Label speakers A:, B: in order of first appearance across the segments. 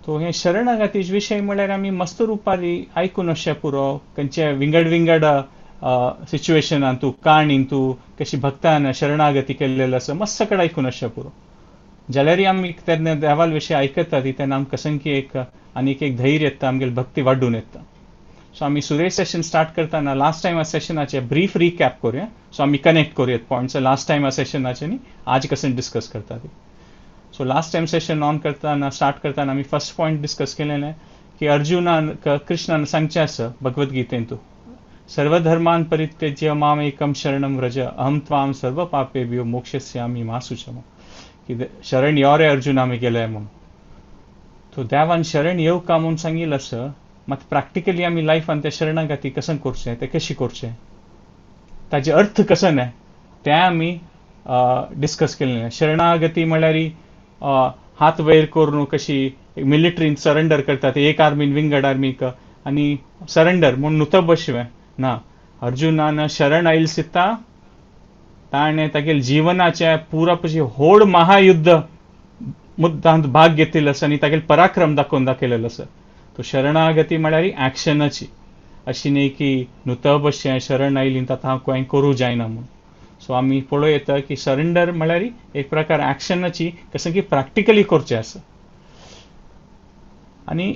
A: तो हे शरणागती विशय म्हळ्यार आमी मस्त रुपारी आयकून अशें पुरो खंयचे विंगड विंगड सिच्युएशनान तूं काणीन तूं कशी भक्तान शरणागती केल्लेलं आसा मस्त कडेन आयकून अशें पुरो. जाल्यारय आमी तेन्ना देवाल विशय आयकता ती तेन्ना आमकां कसंकी एक आनीक एक धैर्य येता, आमगेली भक्ती वाडून येता. सो आमी सुरेश सेशन स्टार्ट करतना लास्ट टायम सेशनाचे ब्रीफ रिकॅप करूया. सो आमी कनेक्ट करूयात पॉयंट्स लास्ट टायम सेशनाचे न्ही आज कशें डिस्कस करता ती. So last time session on करतना स्टार्ट करतना आमी फर्स्ट पॉयंट डिस्कस केलेलें की अर्जुनान कृष्णान सांगचें आसा भगवद्गीतेंतू, सर्वधर्मान परित्यज्य माम एकम शरणम व्रज अहम त्वाम सर्व पापेभ्यो मोक्षस्यामि मा शुचः. की शरण यो रे अर्जुन आमी गेले म्हणून. तो देवान शरण येवका म्हणून सांगिल्लें आसा, मात प्रॅक्टिकली आमी लायफान त्या शरणागती कशें करचें, तें कशी करचें, ताजे अर्थ कसो न्हय तें आमी डिस्कस केलें. शरणागती म्हळ्यार हात वयर करून कशी मिलिटरीन सरेंडर करतात एक आर्मीन विंगड आर्मीक आनी सरेंडर म्हूण नुतो बशवें ना. अर्जुनान शरण आयल सिता ताणें तागेले जिवनाचें पुरा पशी व्हड महायुद्ध मुद्दांत भाग घेतिल्लो आसा आनी तागेले पराक्रम दाखोवन दाखयलेलो आसा. तो शरणागती म्हळ्यार एक्शनाची, अशी न्ही की नुतो बशें शरण आयली आतां हांव कांय करूं जायना म्हूण. सो आमी पळोवं येता की सरेंडर म्हळ्यार एक प्रकार एक्शनाची कशें की प्रॅक्टिकली करचें आसा. आनी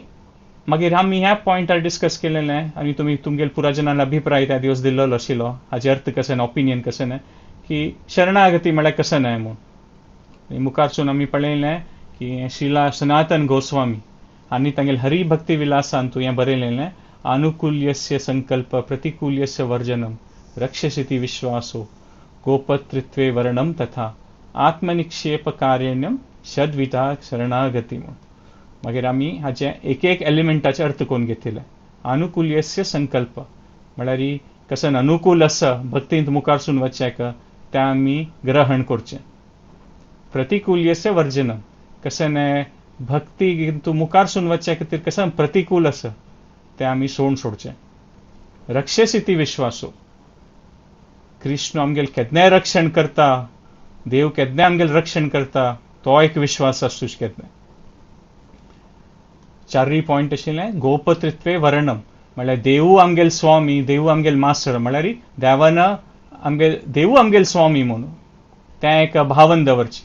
A: मागीर आमी ह्या पॉयंटार डिस्कस केलेलें आनी तुमी तुमगेले पुराजनान अभिप्राय त्या दिवस दिल्लो आशिल्लो हाजे अर्थ कशें ओपिनियन कशें न्हय की शरणागती म्हळ्यार कशें न्हय म्हूण. आनी मुखारसून आमी पळयलें की श्रीला सनातन गोस्वामी आनी तांगेले हरिभक्ती विलासान तूं हें बरयलेलें, आनुकूल्यस्य संकल्प प्रतिकूल्यस्य वर्जनम रक्षसिति विश्वासो गोपतृत्वे वर्णम तथा आत्मनिक्षेप कार्यण्यम षड्विधा शरणागती म्हूण. मागीर आमी हाचे एक एक एलिमेंटाचे अर्थ करून घेतिल्ले. आनुकूल्यस्य संकल्प म्हळ्यार कसन अनुकूल आसा भक्तींत मुखारसून वचचें तें आमी ग्रहण करचें. प्रतिकूल्यस्य वर्जनम कशें भक्ती तूं मुखारसून वचचे खातीर कशें प्रतिकूल आसा तें आमी सोडून सोडचें. रक्षसिति विश्वासो, कृष्ण आमगेले केन्नाय रक्षण करता, देव केन्नाय आमगेले रक्षण करता तो एक विश्वास आसूच केन्नाय. चारूय पॉयंट आशिल्लें गोपतृत्वे वर्णम म्हळ्यार देवू आमगेले स्वामी, देवू आमगेले मास्टर म्हळ्यार देवान आमगेले देवू आमगेले स्वामी म्हणून तें एक भावन दवरचें.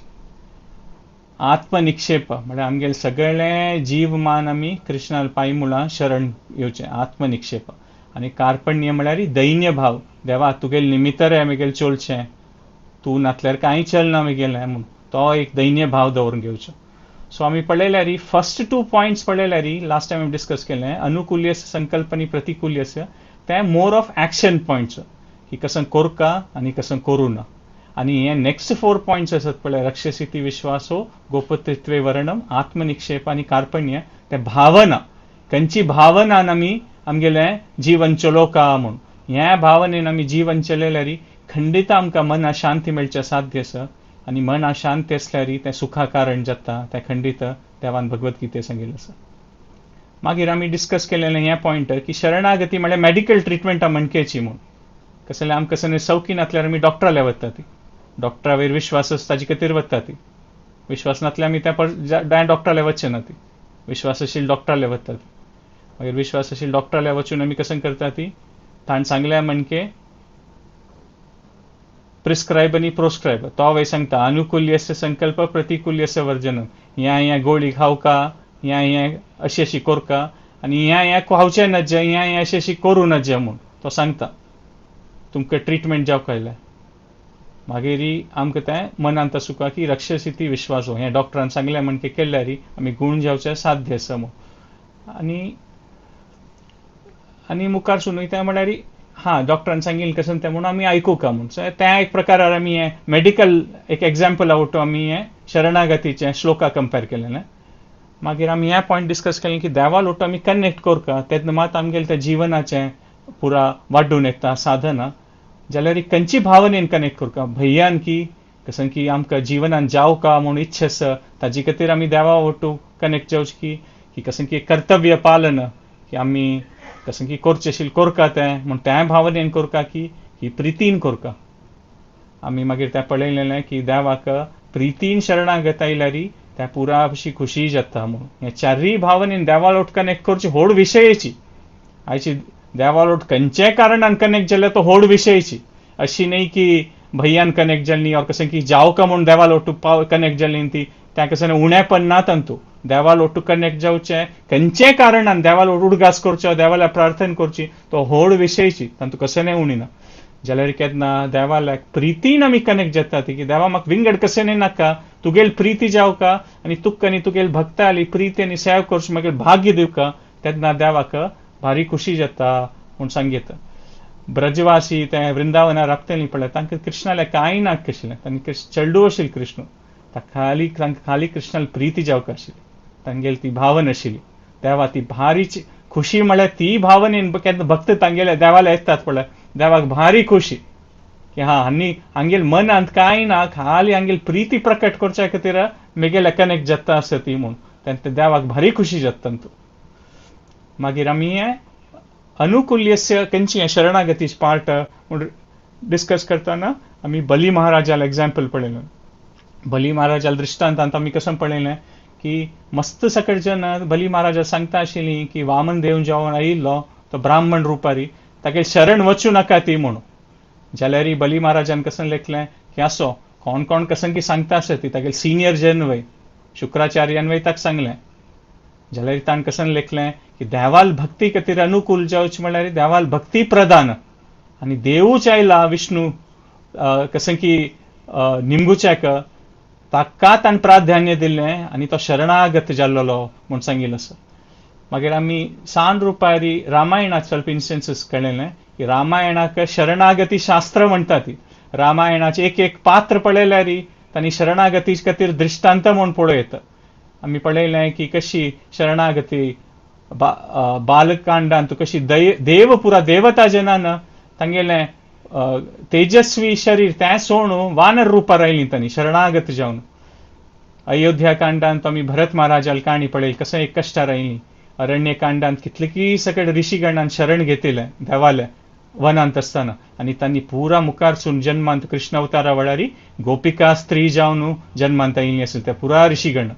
A: आत्मनिक्षेप म्हळ्यार आमगेले सगळें जीवमान आमी कृष्णाल पांय मुळां शरण येवचें, आत्मनिक्षेप. आनी कार्पण्य म्हळ्यार दैन्य भाव, देवा तुगेले निमित्त रे आमगेलें चलचें, तूं नासल्यार कांय चलना आमगेलें म्हूण तो एक दैन्य भाव दवरून घेवचो. सो आमी पळयल्यार फर्स्ट टू पॉयंट्स पळयल्यार लास्ट टायम आमी डिस्कस केलें अनुकूल्यस्य संकल्प आनी प्रतिकूल्यस्य, तें मोर ऑफ एक्शन पॉयंट्स की कसं करका आनी कसं करूं ना. आनी हे नेक्स्ट फोर पॉयंट्स आसात पळय रक्षसिति विश्वासो गोपतृत्वे वर्णम आत्मनिक्षेप आनी कार्पण्य, ते भावना खंयची भावनान आमी आमगेलें जीवन चलोवका म्हूण. ह्या भावनेन आमी जीवन चलयल्यार खंडीत आमकां मना शांती मेळचें साध्य आसा आनी मना शांती आसल्यार तें सुखा कारण जाता, तें खंडीत देवान भगवद्गीते सांगिल्लें आसा. मागीर आमी डिस्कस केलेलें हें पॉयंट की शरणागती म्हळ्यार मेडिकल ट्रिटमेंटा म्हणकेची म्हूण. कसलें आमकां कसलें सौखी नासल्यार आमी डॉक्टराले वता ती, डॉक्टरा वयर विश्वास आसा ताजे खातीर वता ती, विश्वास नासल्यार आमी त्या डॉक्टराले वचचे ना ती, विश्वास आशिल्ले डॉक्टराले वता ती. मागीर विश्वास आशिल्ले डॉक्टराले वचून आमी कशें करता ती, ताणें सांगलें म्हणके प्रिस्क्रायब आनी प्रोस्क्रायब, तो वयर सांगता अनुकूल्यस्य संकल्प प्रतिकूल्यस्य वर्जनम, ह्या ह्या गोळी खावका, ह्या ह्या अशी अशी करका आनी ह्या ह्या खावचें नज्जे, ह्या ह्या अशी अशी करूं नज्जे म्हूण तो सांगता तुमकां ट्रिटमेंट जावंक कळ्ळें. मागीर आमकां तें मनांत आसूका की रक्षसिति विश्वासो हें डॉक्टरान सांगलें म्हणके केल्यार आमी गूण जावचें साध्य आसा म्हूण. आनी आनी मुखार सुनूय तें म्हळ्यार हां डॉक्टरान सांगिल्लें कशें तें म्हणून आमी आयकुका म्हूण. सो त्या एक प्रकारार आमी हें मेडिकल एक एग्जाम्पल आवडटो आमी हें शरणागतीचें श्लोका कंपेर केलें. मागीर आमी हें पॉयंट डिस्कस केलें की देवा लोटो आमी कनेक्ट करका तेन्ना मात आमगेलें तें जिवनाचें पुरा वाडून येता साधना. जाल्यार खंयची भावनेन कनेक्ट करका, भंयान की कशें की आमकां जिवनान जावका म्हूण इच्छा आसा ताजे खातीर आमी देवा वटू कनेक्ट जावचें की कशें की कर्तव्य पालन की आमी कशें की करचें आशिल्लें करका तें म्हूण त्या भावनेन करका की ही प्रितीन करका. आमी मागीर तें पळयलें की देवाक प्रितीन शरणागत आयल्यार त्या पुरा अशी खुशी जाता म्हणून. हे चारय भावनेन देवालोट कनेक्ट करची होड विशयची. आयची देवालोट खंयच्याय कारणान कनेक्ट जाल्यार तो होड विशयची. अशी न्ही की भैयान कनेक्ट जाली ऑर कशें की जावका म्हूण देवालोट कनेक्ट जाली ती त्या कशें उणेपण ना तांतू. देवालोट कनेक्ट जावचें खंयच्याय कारणान देवालोट उडगास करचो, देवाल्या प्रार्थना करची, तो होड विशयची, तांतू कशें न्ही उणी ना. जाल्यार केन्ना देवाल्याक प्रितीन आमी कनेक्ट जाता ती की देवा म्हाका विंगड कशें न्ही नाका, तुगेल प्रिती जावका आनी तुका आनी तुगेल भक्ताली प्रिती आनी सेवा करची मागीर भाग्य दिवका, तेन्ना देवाक भारी खुशी जाता म्हूण सांगता. ब्रजवासी ते वृंदावना राबतली पळय तांकां कृष्णाल्या कांय नाका आशिल्लें, तांकां चेडू आशिल्लें कृष्ण, ताका तांकां खाली कृष्णाली प्रिती जावका आशिल्ली, तांगेली ती भावना आशिल्ली. देवा ती भारी खुशी म्हळ्यार ती भावनेन केन्ना भक्त तांगेल्या देवाल्या येतात पळय, देवाक भारी खुशी की हा आनी हांगेल मनांत कांय ना, खाली हांगेल प्रिती प्रकट करच्या खातीर मेगेल्या कनेक्ट जाता आसा ती म्हूण तेन्ना देवाक भारी खुशी जाता तांतू. मागीर आमी अनुकूल्यस्य खंयची शरणागती पार्ट म्हूण डिस्कस करतना आमी बली महाराजाल एग्जाम्पल पळयलें. बली महाराजाल दृश्टांतांत आमी कसं पळयलें की मस्त सकट जन बली महाराजा सांगता आशिल्ली की वामन देव जेवण आयिल्लो तो ब्राह्मण रुपारी ताके शरण वचूं नाका ती म्हणून. जाल्यार बली महाराजान कसं लेखलें की असो कोण कोण कसं की सांगता आसा ती तागे सिनियर जन वय शुक्राचार्यान वय ताका सांगलें. जाल्यार ताणें कसं लेखलें की देवाल भक्ती खातीर अनुकूल जावचें म्हणल्यार देवाल भक्ती प्रधान आनी देवूच आयला विष्णू कसं की निमगुच्याक ताका ताणें प्राधान्य दिलें आनी तो शरणागत जाल्लो म्हूण सांगिल्लो आसा. मागीर आमी सान रुपारी रामायणाक स्वल्प इन्स्टन्सीस कळ्ळें की रामायणाक शरणागती शास्त्र म्हणटा ती. रामायणाचें एक एक पात्र पळयल्यार तांणी शरणागती खातीर दृश्टांत म्हूण पळोवं येता. आमी पळयलें की कशी शरणागती बालकांडांत कशी देव पुरा देवता जनान तांगेलें तेजस्वी शरीर तें सोडून वानर रुपार आयलीं तांणी शरणागत जावन. अयोध्या कांडांत आमी भरत महाराजाल काणी पळयली कसं एक कश्टार आयलीं. अरण्यकांडांत कितलेकी सगळे ऋषीगणान शरण घेतिलें देवालें वनांत आसतना आनी तांणी पुरा मुखारसून जन्मांत कृष्ण अवतारा वेळार गोपिका स्त्री जावन जन्मांत आयिल्ली आसली त्या पुरा ऋषीगण.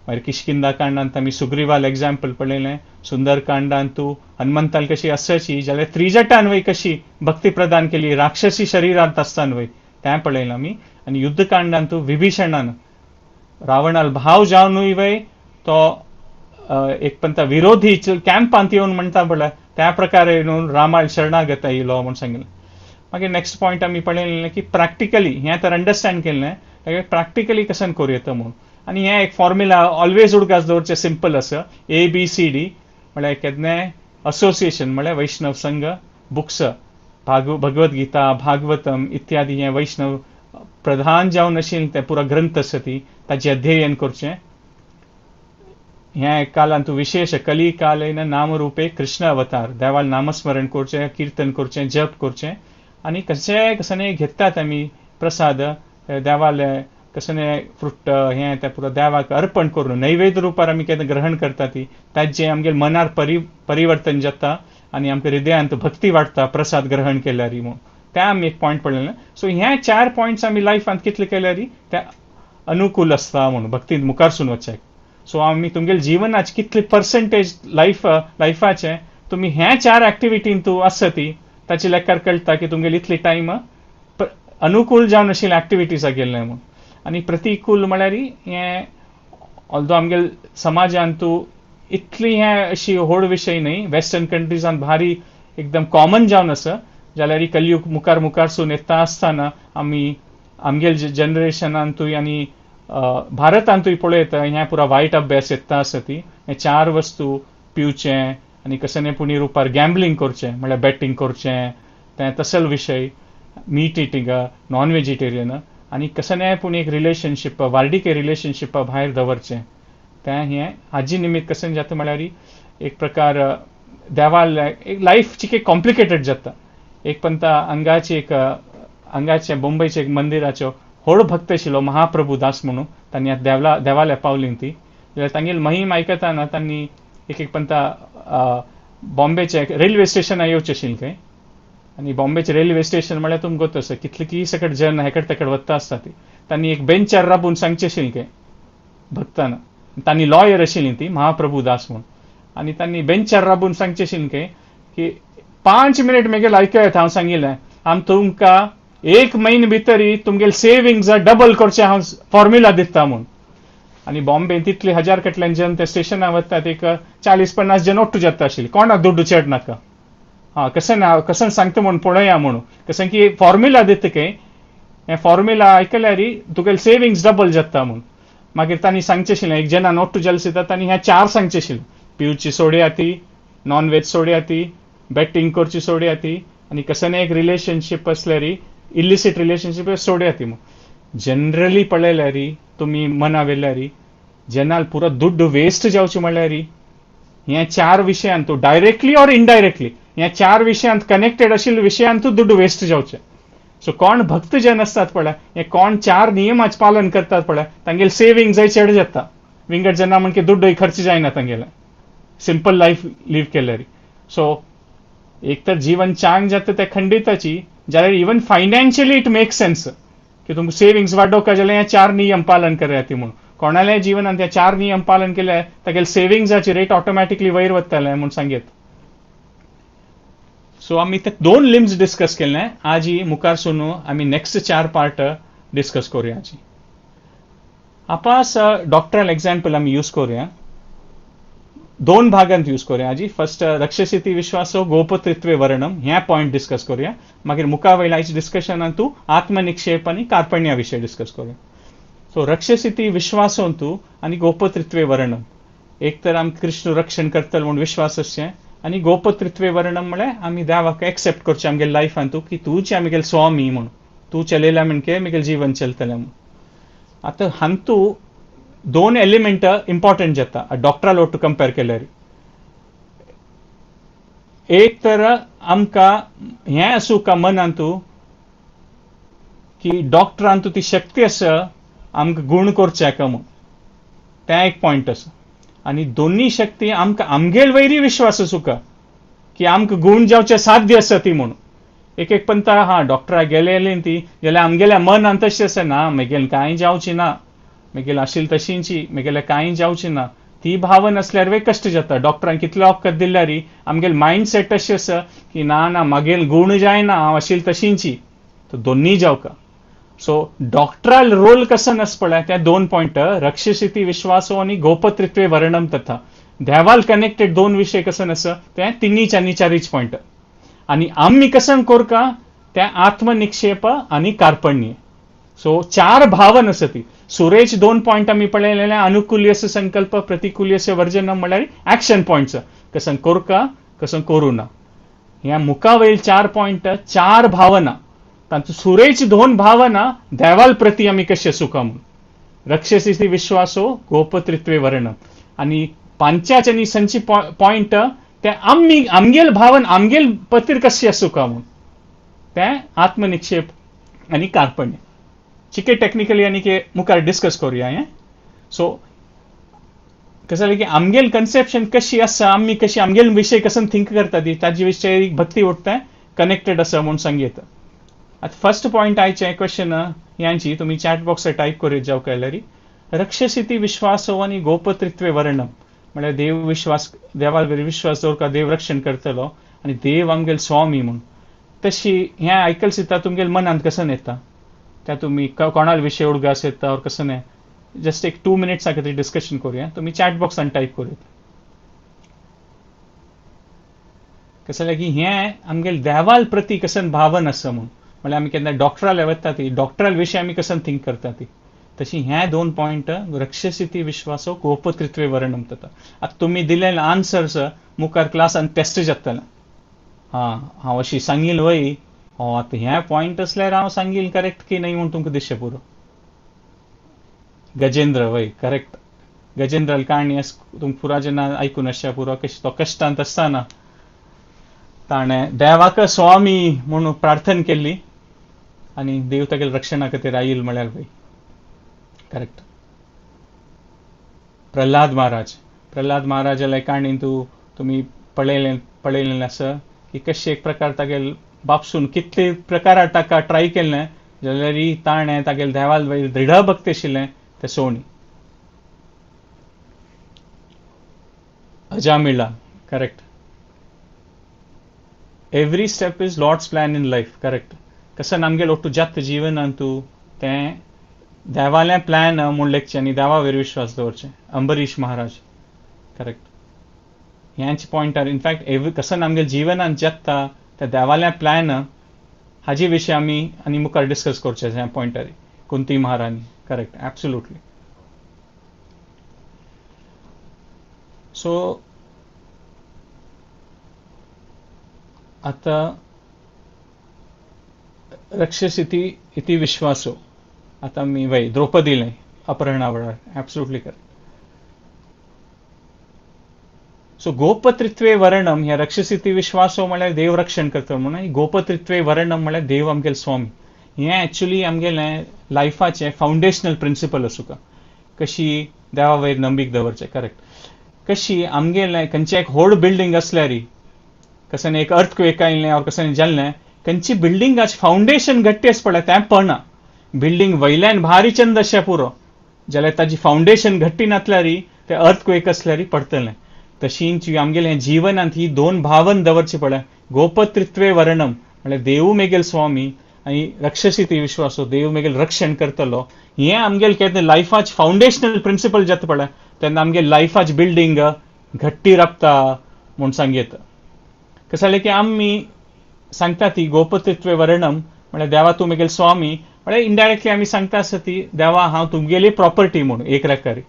A: मागीर किष्किंदा कांडांत आमी सुग्रीवाल एग्जाम्पल पळयलें. सुंदर कांडांत हनुमंताल कशी आसाची जाल्यार त्रिजटान वय कशी भक्ती प्रदान केली राक्षसी शरीरांत आसतना वय तें पळयलें आमी. आनी युद्धकांडांत विभीषणान रावणाल भाव जावनूय वय तो एक पंता विरोधी कॅम्पांत येवन म्हणटा पळय त्या प्रकारे येवन रामाल शरणागत आयलो म्हूण सांगिल्लें. मागीर नेक्स्ट पॉयंट आमी पळयलें की प्रॅक्टिकली हें तर अंडरस्टँड केलें मागीर प्रॅक्टिकली कशें करूं येता म्हूण. आनी हें एक फॉर्म्युला ऑलवेज उडगास दवरचें सिंपल आसा ए बी सी डी म्हळ्यार केन्नाय असोसिएशन म्हळ्यार वैष्णव संघ, बुक्स, भगवद गीता, भागवतम इत्यादी हें वैष्णव प्रधान जावन आशिल्लें तें पुरा ग्रंथ आसा ती ताचें अध्ययन करचें. ह्या कालांत विशेष कली कालेन नामरूपे कृष्ण अवतार देवाल नामस्मरण करचें, किर्तन करचें, जप करचें आनी कशें कशें घेतात आमी प्रसाद देवाले कशें फ्रुट हें तें पुरो देवाक अर्पण करून नैवेद्य रुपार आमी केन्ना ग्रहण करता ती ताजें आमगे मनार परिवर्तन जाता आनी आमकां हृदयांत भक्ती वाडटा प्रसाद ग्रहण केल्यार म्हूण तें आमी एक पॉयंट पळयलें. सो ह्या चार पॉयंट्स आमी लायफांत कितले केल्यार ते अनुकूल आसता म्हूण भक्तींत मुखारसून वचच्याक. सो आमी तुमगेले जिवनाचे कितले पर्संटेज लायफाचें तुमी ह्या चार एक्टिविटीन तूं आसा ती ताचे लेखार कळटा की तुमगेले इतले टायम अनुकूल जावन आशिल्ले एक्टिविटीज गेल्ले म्हूण. आनी प्रतिकूल म्हळ्यार हें ऑल्दो आमगेले समाजांत इतली हें अशी व्हड विशय न्हय वेस्टर्न कंट्रीजान भारी एकदम कॉमन जावन आसा जाल्यार कलयुग मुखार मुखारसून येता आसतना आमी आमगेले जनरेशनांतूय आनी भारतांतूय पळयता हें पुरा वायट अभ्यास येता आसा ती हे चार वस्तू पिवचें आनी कशें पुणी रुपार गॅम्बलिंग करचें म्हळ्यार बॅटींग करचें तें तसल विशय, मीट इटींग, नॉन वेजिटेरियन आनी कशें पूण एक रिलेशनशीप वार्डीके रिलेशनशीपा भायर दवरचें तें हें हाजी निमित्त कशें जाता म्हळ्यार एक प्रकार देवाल एक लायफ चिके कॉम्प्लिकेटेड जाता. एक पंता हांगाची एक हांगाचे मुंबयचे एक मंदिराचो व्हड भक्त आशिल्लो महाप्रभू दास म्हणून तांणी आतां देवाल्या पावली ती जाल्यार तांगेली महिम आयकतना तांणी एक एक पंता बॉम्बेचे रेल्वे स्टेशनार येवचें आशिल्लें खंय आनी बॉम्बेचें रेल्वे स्टेशन म्हळ्यार तुमकां गोत आसा कितले की सकट जन हेकड तेकड वता आसता ती तांणी एक बेंचार राबून सांगचें आशिल्लें खंय भक्तान. तांणी लॉयर आशिल्ली ती महाप्रभू दास म्हूण. आनी तांणी बेंचार राबून सांगचें आशिल्लें की की 5 मिनट मेगेल आयकयात, हांव सांगिल्लें आम तुमकां 1 म्हयने भितरी तुमगेले सेविंग्स डबल करचें हांव फॉर्म्युला दिता म्हूण. आनी बॉम्बे तितले 1000 कटल्यान जन ते स्टेशनार वतात, एक 40-50 जन ओट्टू जाता आशिल्ले, कोणाक दुड्डू चड नाका, हां कशें ना कशें सांगता म्हूण पळोवया म्हणून, कशें की फॉर्म्युला दिता की हें फॉर्म्युला आयकल्यार तुगेले सेविंग्स डबल जाता म्हूण. मागीर तांणी सांगचें आशिल्लें एक जनान ओट्टू जाले दिता तांणी ह्या 4 सांगचें आशिल्लें, पिवची सोडया ती, नॉन वेज सोडया ती, बॅटींग करची सोडया ती, आनी कसं एक रिलेशनशीप आसल्यार इलिसीट रिलेशनशीप सोडया ती म्हूण. जनरली पळयल्यार तुमी मना वेल्यार जेन्ना पुरो दुड्ड वेस्ट जावचे म्हणल्यार ह्या 4 विशयांत तूं डायरेक्टली ऑर इनडायरेक्टली ह्या 4 विशयांत कनेक्टेड आशिल्ल्या विशयांत तूं दुड्ड वेस्ट जावचें. सो कोण भक्तजन आसतात पळय हे कोण 4 नियमाचें पालन करतात पळय तांगेले सेविंग्सय चड जाता. विंगड जेन्ना म्हणके दुड्डय खर्च जायना तांगेले सिंपल लायफ लीव केल्यार. सो एक तर जीवन चांग जाता ते खंडिताची, जाल्यार even financially it make sense की तुमकां सेविंग्स वाडोवका जाल्यार ह्या 4 नियम पालन करात ती म्हणून. कोणाल्याय जिवनांत ह्या 4 नियम पालन केल्यार तागेले सेविंग्साची रेट ऑटोमॅटिकली वयर वतले म्हूण सांगेत. सो आमी ते 2 लिम्स डिस्कस केले, आजी मुखार सुनू आमी नेक्स्ट 4 पार्ट डिस्कस करूया. आजी आपास डॉक्टरल एग्जाम्पल आमी यूज करूया, 2 भागांत यूज करूया. आजी फर्स्ट रक्षसिती विश्वासो गोपत्रित्वे वर्णम ह्या पॉयंट डिस्कस करूया, मागीर मुखार वयल्या आयच्या डिस्कशनांतू आत्मनिक्षेप आनी कार्पण्या विशय डिस्कस करूया. सो रक्षसिती विश्वासोंतू आनी गोपत्रित्वे वर्णम, एक तर आमी कृष्ण रक्षण करतले म्हूण विश्वास आसचें, आनी गोपत्रित्वे वर्णम म्हळ्यार आमी देवाक एक्सेप्ट करचें आमगेले लायफांतू की तूंच आमगेले स्वामी म्हूण, तूं चलयला म्हणके म्हगेलें जीवन चलतलें म्हूण. आतां हांतू 2 एलिमेंट इम्पॉर्टंट जाता डॉक्टरा लोट कंपेर केल्यार. एक तर आमकां हें आसूं का मनांतू की डॉक्टरांतू ती शक्ती आसा आमकां गूण करचें का म्हूण, तें एक पॉयंट आसा. आनी दोन्ही शक्ती आमकां आमगेल वयरी विश्वास आसूं का की आमकां गूण जावचें साध्य आसा ती म्हणून. एक एक पंता हां डॉक्टरा गेलेली ती जाल्यार आमगेल्या मनांत तशें आसा ना म्हगेलें कांय जावचें ना, म्हगेलें आशिल्लें तशींची, म्हगेलें कांय जावचें ना, ती भावना आसल्यार वे कश्ट जाता. डॉक्टरान कितलो वखद दिल्यार आमगेलें मायंड सेट तशें आसा की ना ना म्हगेलें गूण जायना हांव आशिल्लें तशींची, तो दोन्ही जावका. सो डॉक्टराल रोल कसो आसा पळय त्या 2 पॉयंट रक्षसिती विश्वासो आनी गोपत्रित्वे वर्णम तथा देवाल कनेक्टेड 2 विशय कसो आसा ते 3 आनी 4 पॉयंट. आनी आमी कसं करका ते आत्मनिक्षेप आनी कार्पण्य. सो 4 भावन आसा ती. सुरेश 2 पॉयंट आमी पळयलेले, अनुकूल्यस्य संकल्प प्रतिकूल्यस्य वर्जनम म्हळ्यार एक्शन पॉयंट्स कसं करका कसं करूं ना. ह्या मुखा वयल 4 पॉयंट 4 भावना, तांचो सुरेच 2 भावना देवाल प्रती आमी कशें सुखा म्हूण, रक्षसी विश्वासो गोपत्रित्वे वर्णम, आनी 5 आनी संची पॉयंट ते आमी आमगेल भावन आमगेल पतीर कशें आसूं म्हूण, तें आत्मनिक्षेप आनी कार्पण्य. चिके टेक्निकली आनी के मुखार डिस्कस करूया हें. सो कसं जालें की आमगेल कन्सेप्शन कशी आसा, आमी कशी आमगेल विशय कसं थिंक करता ती ताजे विशय भक्ती उठता कनेक्टेड आसा म्हूण सांगयता. आतां फर्स्ट पॉयंट आयचें क्वेश्चन ह्यांची तुमी चॅट बॉक्सार टायप करीत जावं कळल्यार, रक्षसिती विश्वासो आनी गोपत्रित्वे वर्णम म्हळ्यार देव विश्वास, देवा विश्वास दवरका देव रक्षण करतलो आनी देव आमगेल स्वामी म्हूण. तशी हें आयकल सुद्दां तुमगेल मनांत कसं येता त्या तुमी कोणाल विशय उडगास येता ऑर कसं न्ही, जस्ट एक 2 मिनिट्सा खातीर डिस्कशन करूया. तुमी चॅट बॉक्सान टायप करूया. कसं जालें की हें आमगेल देवाल प्रती कसं भावन आसा म्हूण, म्हळ्यार आमी केन्ना डॉक्टराले वता ती डॉक्टराल विशय आमी कसं थिंक करता ती, तशी हे 2 पॉयंट रक्षसिती विश्वासो गोपत्रित्वे वर्णम तथा. आतां तुमी दिलेले आन्सर्स मुखार क्लासान टेस्ट जातले. हां हांव अशी सांगील वय, आतां हे पॉयंट आसल्यार हांव सांगील करेक्ट की न्हय म्हूण तुमकां दिसचें पुरो. गजेंद्र वय करेक्ट, गजेंद्राल काणी तुमकां पुरा जेन्ना आयकून आसच्या पुरो, कशी तो कश्टांत आसतना ताणें देवाक स्वामी म्हणून प्रार्थना केल्ली आनी देव तागेल्या रक्षणा खातीर आयल म्हळ्यार वय करेक्ट. प्रल्हाद महाराज, प्रल्हाद महाराजाल्या काणी तूं तुमी पळयलें आसा की कशें एक प्रकार तागेल बापसून कितले प्रकारात ताका ट्राय केल्लें जाल्यार ताणें तागेले देवाल वयर दृढ भक्ती आशिल्लें तें सोणी. Ajamila, correct. Every step is Lord's plan in life, correct. कसं आमगेल ಒಟ್ಟು जात जीवनांतू तें देवालें प्लॅन म्हूण लेखचें आनी देवा वयर विश्वास दवरचें. अंबरीश महाराज, करेक्ट. ह्याच पॉयंटार इनफॅक्ट एवरी कसं आमगेल जीवनांत जाता त्या देवालें प्लॅन हाजे विशीं आमी आनी मुखार डिस्कस करचें ह्या पॉयंटार. कुंती महाराणी, करेक्ट, ॲब्सोल्युटली. सो आतां रक्षसिती इति विश्वासो. आतां आमी वय द्रौपदीलें अपहरणा वेळार, ॲब्सोल्युटली करेक्ट. सो गोपत्रित्वे वर्णम ह्या रक्षसिती विश्वासो म्हळ्यार देव रक्षण करता म्हणून गोपत्रित्वे वर्णम म्हळ्यार देव आमगेले स्वामी. हें एक्चुली आमगेलें लायफाचें फावंडेशनल प्रिंसिपल आसूका, कशी देवा वयर नंबीक दवरचें, करेक्ट. कशी आमगेलें खंयचें एक व्हड बिल्डींग आसल्यार कशें एक अर्थक्वेक आयलें ऑर कशें जाल्लें, खंयची बिल्डिंगाचें फावंडेशन घट्टी आसता पळय तें पडना. बिल्डींग वयल्यान भारी चंद अशें पुरो जाल्यार ताजी फावंडेशन घट्टी नासल्यार तें अर्थक्वेक आसल्यार पडटलें. तशींच आमगेलें जीवनांत ही दोन भावन दवरची पळय, गोपत्रित्वे वर्णम म्हळ्यार देव मेगेल स्वामी आनी रक्षसिती विश्वासो, देव मेगेल रक्षण करतलो. हें आमगेल केन्ना लायफाचें फावंडेशनल प्रिंसिपल जाता पळय तेन्ना आमगेल लायफाची बिल्डींग घट्टी राबता म्हूण सांगयेता. कशें जालें की आमी सांगता ती गोपत्रित्वे वर्णम म्हळ्यार देवा तूं मेगेल स्वामी, म्हळ्यार इनडायरेक्टली आमी सांगता आसा ती देवा हांव तुमगेली प्रॉपर्टी म्हणून एक प्रकारे.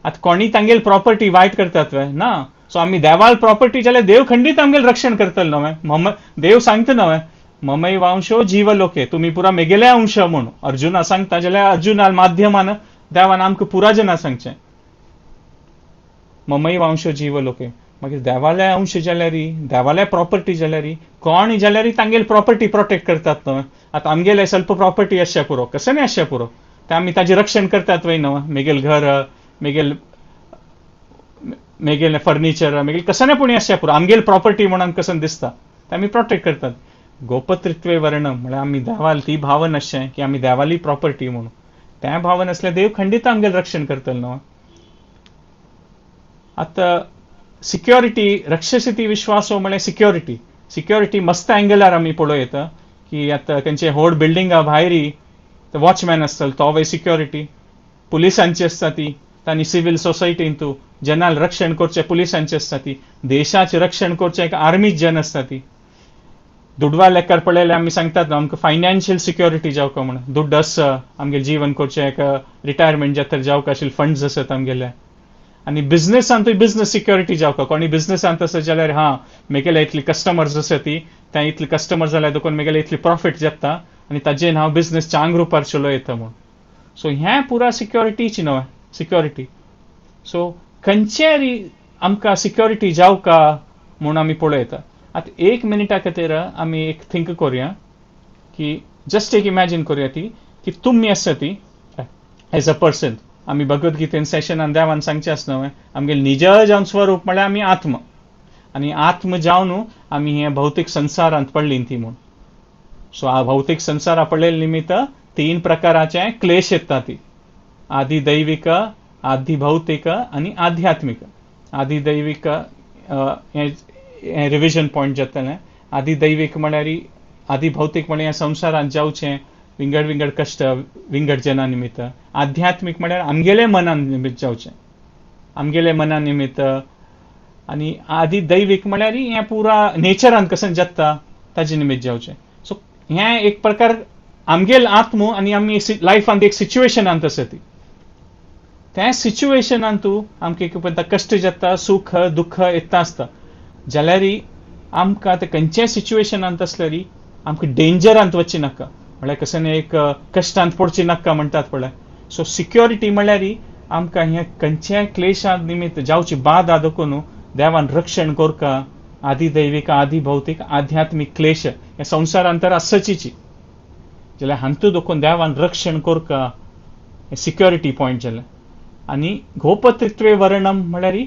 A: आतां कोणी तांगेली प्रॉपर्टी वायट करतात वे ना, सो आमी देवाल प्रॉपर्टी जाल्यार देव खंडीत आमगेल रक्षण करतले न्हय. मम देव सांगता न्हय ममय वांशो जीवलोके, तुमी पुरा मेगेले अंश म्हणून अर्जुना सांगता जाल्यार अर्जुना माध्यमान देवान आमकां पुरा जना सांगचें ममय वांशो जीवलोके. मागीर देवाले अंश जाल्यार देवाले प्रॉपर्टी जाल्यार कोण जाल्यार तांगेली प्रॉपर्टी प्रोटेक्ट करतात न्हय. आतां आमगेले स्वल्प प्रॉपर्टी आसचें पुरो, कशें न्ही आसचें पुरो, तें आमी ताजें रक्षण करतात वय न्हय. मेगेल घर, मेगेल मेगेलें फर्निचर, मेगेल कशें न्ही पूण आसचें पुरो, आमगेल प्रॉपर्टी म्हणून कशें दिसता तें आमी प्रोटेक्ट करतात. गोपत्रित्वे वर्णम म्हळ्यार आमी देवाल ती भावन आसचें की आमी देवाली प्रॉपर्टी म्हणून, तें भावन आसल्यार देव खंडीत आमगेल रक्षण करतलो न्हय. आतां सिक्योरिटी, रक्षसिती विश्वासो म्हळ्यार सिक्योरिटी. सिक्योरिटी मस्त एंगलार आमी पळोवं येता की आतां खंयचे व्हड बिल्डिंगा भायरी वॉचमॅन आसतलो तो वय सिक्योरिटी, पुलिसांची आसता ती, तांणी सिवील सोसायटींतू जनाल रक्षण करचें पुलिसांची आसता ती, देशाचें रक्षण करचें एक आर्मीच जन आसता ती. दुडवा लेखार पळयल्यार आमी सांगतात न्हू आमकां फायनान्शियल सिक्योरिटी जावका म्हणून, दुड्ड आसा आमगेलें जीवन करचें, एक रिटायरमेंट जाता जावका आशिल्ले फंड्स आसत आमगेले. आनी बिझनेसांतूय बिझनेस सिक्योरिटी जावका, कोणी बिझनेसांत आसा जाल्यार हां मेगेले इतली कस्टमर्स आसा ती, ते इतले कस्टमर जाल्यार देखून मेगेले इतली प्रॉफीट जाता आनी ताजेन हांव बिझनेस चांग रुपार चलोवं येता म्हूण. सो हें पुरा सिक्योरिटीची न्हय सिक्योरिटी. सो खंयचेय आमकां सिक्योरिटी जावका म्हूण आमी पळयता. आतां एक मिनिटा खातीर आमी एक थिंक करुया की जस्ट एक इमॅजीन करुया ती की तुमी आसा ती एज अ पर्सन. आमी भगवद्गीतेन सेशनान देवान सांगचें आसा न्हय आमगेलें निज जावन स्वरूप म्हळ्यार आमी आत्म, आनी आत्म जावन आमी हे भौतीक संवसारांत पडली ती म्हूण. सो भौतीक संवसारा पडलेले निमित्त तीन प्रकाराचे क्लेश येता ती, आदी दैविक, आदी भौतीक आनी आध्यात्मीक. आदी दैविक हें रिविजन पॉयंट जातलें. आदी दैविक म्हळ्यार आदी भौतीक म्हळ्यार ह्या संवसारांत जावचें विंगड विंगड कश्ट विंगड जना निमित्त. आध्यात्मीक म्हळ्यार आमगेले मना निमित्त जावचें, आमगेले मना निमित्त. आनी आदी दैवीक म्हळ्यार हें पुरा नेचरान कशें जाता ताजे निमित्त जावचें. सो हें एक प्रकार आमगेल आत्मो आनी आमी लायफांत एक सिच्युएशनांत आसा ती, त्या सिच्युएशनांतू आमकां एक एकदां कश्ट जाता, सूख दुख्ख येता आसता. जाल्यार आमकां ते खंयच्याय सिच्युएशनांत आसल्यार आमकां डेंजरांत वचचें नाका, म्हळ्यार कशें न्ही एक कश्टांत पडचें नाका म्हणटात पळय. सो सिक्योरिटी म्हळ्यार आमकां हें खंयच्याय क्लेशा निमित्त जावची बादा देखून देवान रक्षण करका. आदी दैवीक, आदी भौतीक, आध्यात्मीक क्लेश हे संवसारांत तर आसचीची, जाल्यार हांतू देखून देवान रक्षण करका, हें सिक्योरिटी पॉयंट जालें. आनी गोपत्रित्वे वर्णम म्हळ्यार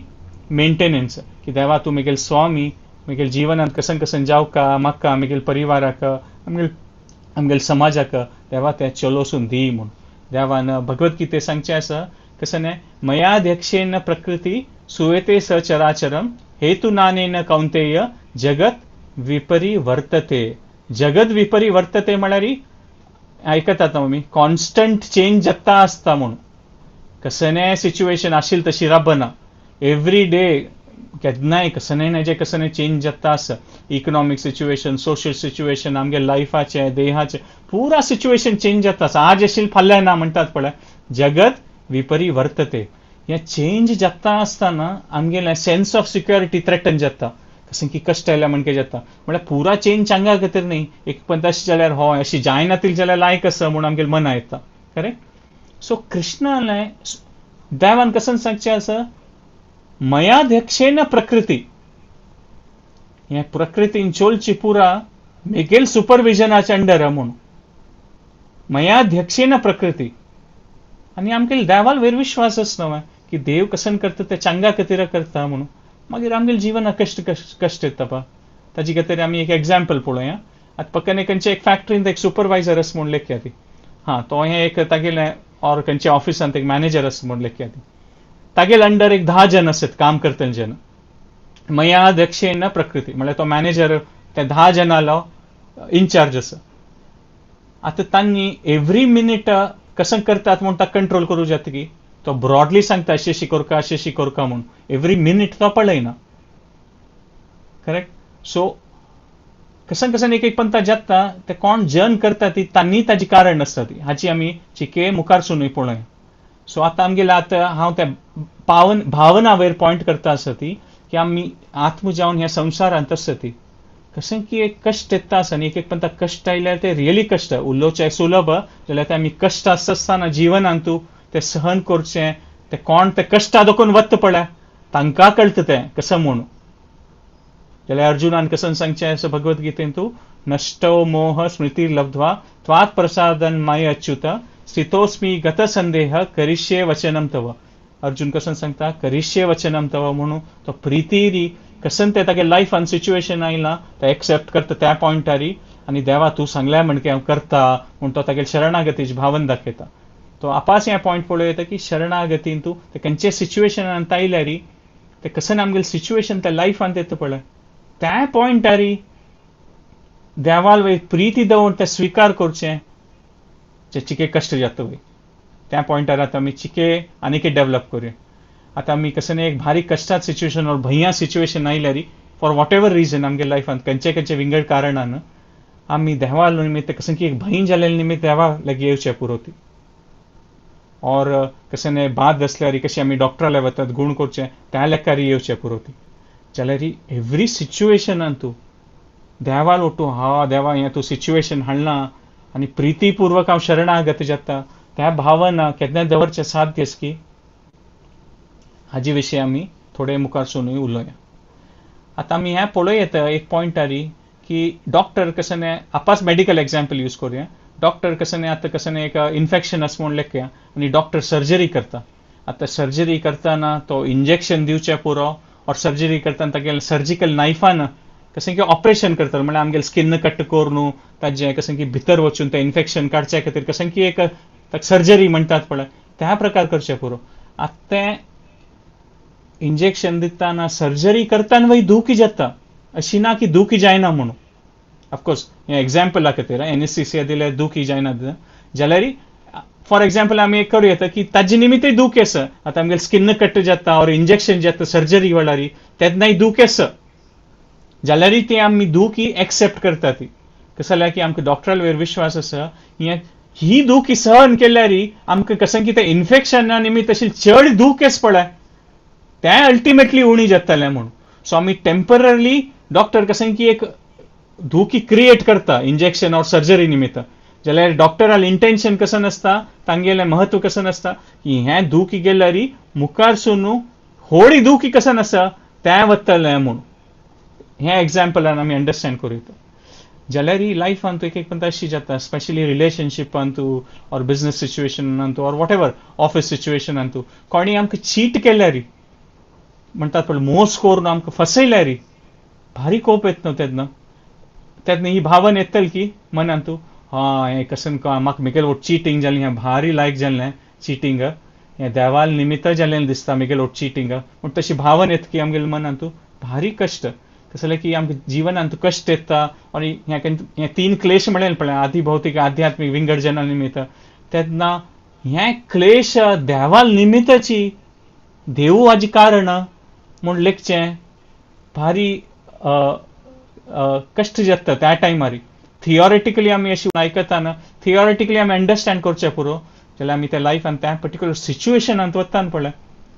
A: मेंटेनन्स, की देवा तूं म्हगेल स्वामी, म्हगेल जिवनांत कशें कशें जावका म्हाका, म्हगेल परिवाराक, आमगेल समाजाक देवा तें चलोसून दी म्हूण. देवान भगवद्गीते सांगचें आसा कशें न्ही, मयाध्यक्षेन प्रकृती सुयते सचराचरम हेतु नानेन कौंतेय जगत विपरिवर्तते. जगत विपरिवर्तते म्हळ्यार आयकतात आमी कॉन्स्टंट चेंज जाता आसता म्हूण. कसलेंय सिच्युएशन आशिल्लें तशी राबना, एवरी डे केन्नाय कसलेंय ना जे कसलें चेंज जाता आसा. इकनॉमीक सिच्युएशन, सोशल सिच्युएशन, आमगे लायफाचें, देहाचें पुरा सिच्युएशन चेंज जाता आसा. आज आशिल्लें फाल्यां ना म्हणटात पळय, जगत विपरिवर्तते. हें चेंज जाता आसतना आमगेलें सेन्स ऑफ सिक्युरिटी थ्रेटन जाता. कशें की कश्ट आयल्या म्हणके जाता, म्हळ्यार पुरा चेंज चांगा खातीर न्ही, एक पण तशें जाल्यार हय अशी जायना तितलें जाल्यार लायक आसा म्हूण आमगेलें मना येता. करेक्ट. सो कृष्णालें देवान कशें सांगचें आसा, मयाध्यक्षेन प्रकृती, हें प्रकृतीन चोलची पुरा मेगेल सुपरविजनाच्या अंडर म्हूण. मयाध्यक्षेन प्रकृती. आनी आमगेले देवाल वयर विश्वास आसना की देव कसन करता ते चांगा खातीर करता म्हणून, मागीर आमगेले जिवनाक कश्ट कश्ट येता पा. ताजे खातीर आमी एक एग्जाम्पल पळोवया. आतां पक्कन खंयच्या एक फॅक्टरींत एक सुपरवायझर आसा म्हूण लेखया ती, हां तो हें एक तागेलें ऑर खंयच्या ऑफिसांत एक मॅनेजर आसा म्हूण लेखया ती, तागेले अंडर एक 10 जण आसत काम करतले जण. मयाध्यक्षेन प्रकृती म्हळ्यार तो मॅनेजर त्या 10 जणांलो इन्चार्ज आसा. आतां तांणी एवरी मिनीट कसं करतात म्हूण ताका कंट्रोल करूं जाता की तो ब्रॉडली सांगता अशें अशें करका अशें अशें करका म्हूण, एवरी मिनीट तो पळयना. करेक्ट. सो कसन कसन एक एक पंता जाता ते कोण जन करता ती तांणी ताजी कारण आसता ती, हाची आमी चिके मुखार सुनूय पळोवया. सो आतां आमगेले आतां हांव त्या भावना वयर पॉयंट करता आसा ती की आमी आत्म जावन ह्या संवसारांत आसा ती कशें की एक कश्ट येता आसा आनी एक एक पंता कश्ट आयल्यार ते रियली कश्ट उलोवचें सुलभ जाल्यार ते आमी कश्ट आसता आसतना जिवनांतू ते सहन करचें, ते कोण ते कश्टा दोकून वत्त पळय तांकां कळटा तें कसं म्हूण. जाल्यार अर्जुनान कसं सांगचें आसा भगवद गीतेंतू, नष्टो मोह स्मृती लब्ध्वा त्वात् प्रसादन my अच्युत स्थितोस्मी गत संदेह करिष्ये वचनम तव. अर्जुन कसं सांगता करिष्ये वचनम तव म्हणून तो प्रितीरी कसन ते तागे लायफान सिच्युएशन आयलां ते एक्सेप्ट करता त्या पॉयंटारी आनी देवा तूं सांगल्या म्हणके हांव करता म्हूण तो तागे शरणागतीची भावन दाखयता. तो आपास ह्या पॉयंट पळोवं येता की शरणागतीन तूं ते खंयच्या सिच्युएशनान आयल्यारी ते कसन आमगेलें सिच्युएशन त्या लायफान येता पळय त्या पॉयंटारी देवाल वयर प्रिती दवरून ते स्विकार करचें जे चिके कश्ट जाता वय त्या पॉयंटार आतां आमी चिके आनीक डेवलप करूया. आतां आमी कसं एक भारी कश्टात सिच्युएशन ऑर भंया सिच्युएशन आयल्यारी फॉर what ever reason आमगे लायफान खंयचे खंयचे विंगड कारणान आमी देवा निमित्त कसं की एक भंय जाल्ले निमित्त देवा लागीं येवचें पुरो ती. ऑर कशें बाद आसल्यार कशें आमी डॉक्टराले वतात गूण करचें त्या लेखारी येवचें पुरो ती. जाल्यार एवरी सिच्युएशनान तूं देवाल ओटू हा देवा हें तूं सिच्युएशन हाडलां आनी प्रितीपूर्वक हांव शरणागत जाता त्या भावना केन्ना दवरचें साध्य आसा की हाजे विशीं आमी थोडे मुखार सुनूय उलोवया. आतां आमी हें पळोवं येता एक पॉयंटारी की डॉक्टर कशें आपास मेडिकल एग्जाम्पल यूज करुया. डॉक्टर कशें आतां कशें एक इन्फेक्शन आसा म्हूण लेखया आनी डॉक्टर सर्जरी करता. आतां सर्जरी करतना तो इंजेक्शन दिवचें पुरो ऑर सर्जरी करतना तागेले सर्जिकल नायफान कशें की ऑपरेशन करता म्हळ्यार आमगेले स्किन कट करून ताजें कशें की भितर वचून तें इन्फेक्शन काडच्या खातीर कशें की एक सर्जरी म्हणटात पळय त्या प्रकार करचें पुरो. आतां तें इंजेक्शन दितना सर्जरी करतना वय दुखी जाता, अशी ना की दुखी जायना म्हणून. ऑफकोर्स हें एग्जाम्पला खातीर एनेस्थेसिया दिल्यार दुखी जायना जाल्यार फॉर एग्जाम्पल आमी एक करूं येता की ताजे निमित्तय दूख आसा. आतां आमगेले स्किन कट जाता ऑर इंजेक्शन जाता सर्जरी वेळार तेन्नाय दूख आसा जाल्यारय ती आमी दुखी एक्सेप्ट करता ती. कशें जाल्यार की आमकां डॉक्टरा वयर विश्वास आसा हें ही दुखी सहन केल्यार आमकां कशें की तें इन्फेक्शना निमित्त अशें चड दूख आसा पळय तें अल्टिमेटली उणी जातलें म्हूण. सो आमी टेम्पररली डॉक्टर कशें की एक दुखी क्रिएट करता इंजेक्शन ऑर सर्जरी निमित्त जाल्यार डॉक्टराले इंटेन्शन कसं नासता तांगेलें महत्व कसं नासता की हें दुखी गेल्यार मुखार सून होडी दुखी कसं आसा तें वतलें म्हूण. हें एग्जाम्पलान आमी अंडरस्टँड करूं येता. जाल्यार लायफान तूं एक एक पंता अशी जाता स्पेशली रिलेशनशिपान तूं ऑर बिजनस सिच्युएशनान तूं ऑर what ever office सिच्युएशनान तूं कोणी आमकां चीट केल्यार म्हणटात पळय मोस करून आमकां फसयल्यार भारी कोप येता न्हू तेन्ना. तेन्ना ही भावन येतली की मनान तूं हा हें कसन म्हाका मेगेल चिटींग जालें हें भारी लायक जालें चिटींग हें देवाल निमित्त जाल्लें दिसता आमगेलो चिटींग पूण तशी भावन येता की आमगेल्या मनांत भारी कश्ट कसलें की आमकां जिवनांत कश्ट येता आनी हें तीन क्लेश म्हणलें पळय आदी भौतीक आध्यात्मीक विंगड जना निमित्त तेन्ना हें क्लेश देवाल निमित्ताची देवू हाजी कारण म्हूण लेखचें भारी कश्ट जाता त्या टायमार. थियोरेटिकली आमी अशी आयकताना थियोरेटिकली आमी अंडरस्टँड करचें पुरो जाल्यार आमी त्या लायफान त्या पर्टिक्युलर सिच्युएशनांत वतान पळय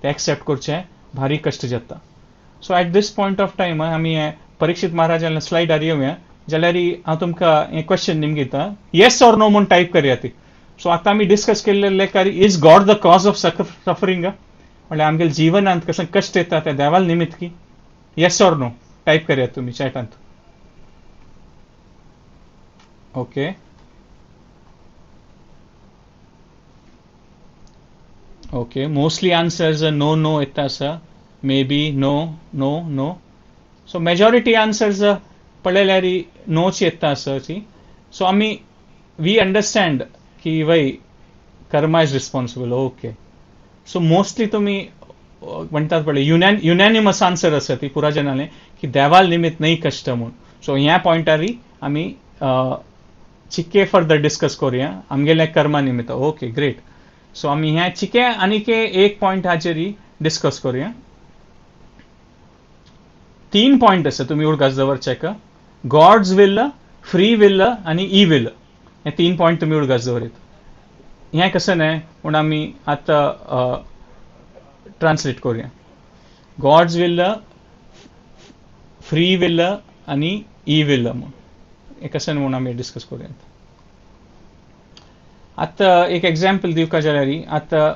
A: तें एक्सेप्ट करचें भारी कश्ट जाता. So at this point of time आमी परीक्षित महाराजान स्लायडार येवया जाल्यार हांव तुमकां हें क्वेश्चन निमगिता येस ऑर नो म्हूण टायप करया ती. सो आतां आमी डिस्कस केल्ले लेखार is God the cause of suffering म्हणल्यार आमगेल्या जिवनांत कसं कश्ट येता त्या देवाल निमित्त की येस ऑर नो टायप करया तुमी चॅटांत. Okay okay mostly answers no no येता आसा maybe no no no. So majority answers पळयल्यार नोच येता आसा ती. सो आमी we understand की वय karma is responsible. Okay so mostly तुमी म्हणटात पळय युनॅनिमस आन्सर आसा ती पुरा जनाले की देवाल निमित्त न्हय कश्ट म्हूण. सो ह्या पॉयंटारी आमी चिके फर्दर डिस्कस करुया आमगेल्या कर्मा निमित्त. Okay great. सो आमी ह्या चिके आनीक एक पॉयंट हाचेर डिस्कस करुया. तीन पॉयंट आसा तुमी उडगास दवरचे का गॉड्स will free will आनी ई will हे तीन पॉयंट तुमी उडगास दवरीत. हें कशें न्हय म्हूण आमी आतां ट्रान्सलेट करुया. गॉड्स will free will आनी ई will म्हूण हें कशें म्हूण आमी डिस्कस करुया. आतां एक एग्जाम्पल दिवका जाल्यार आतां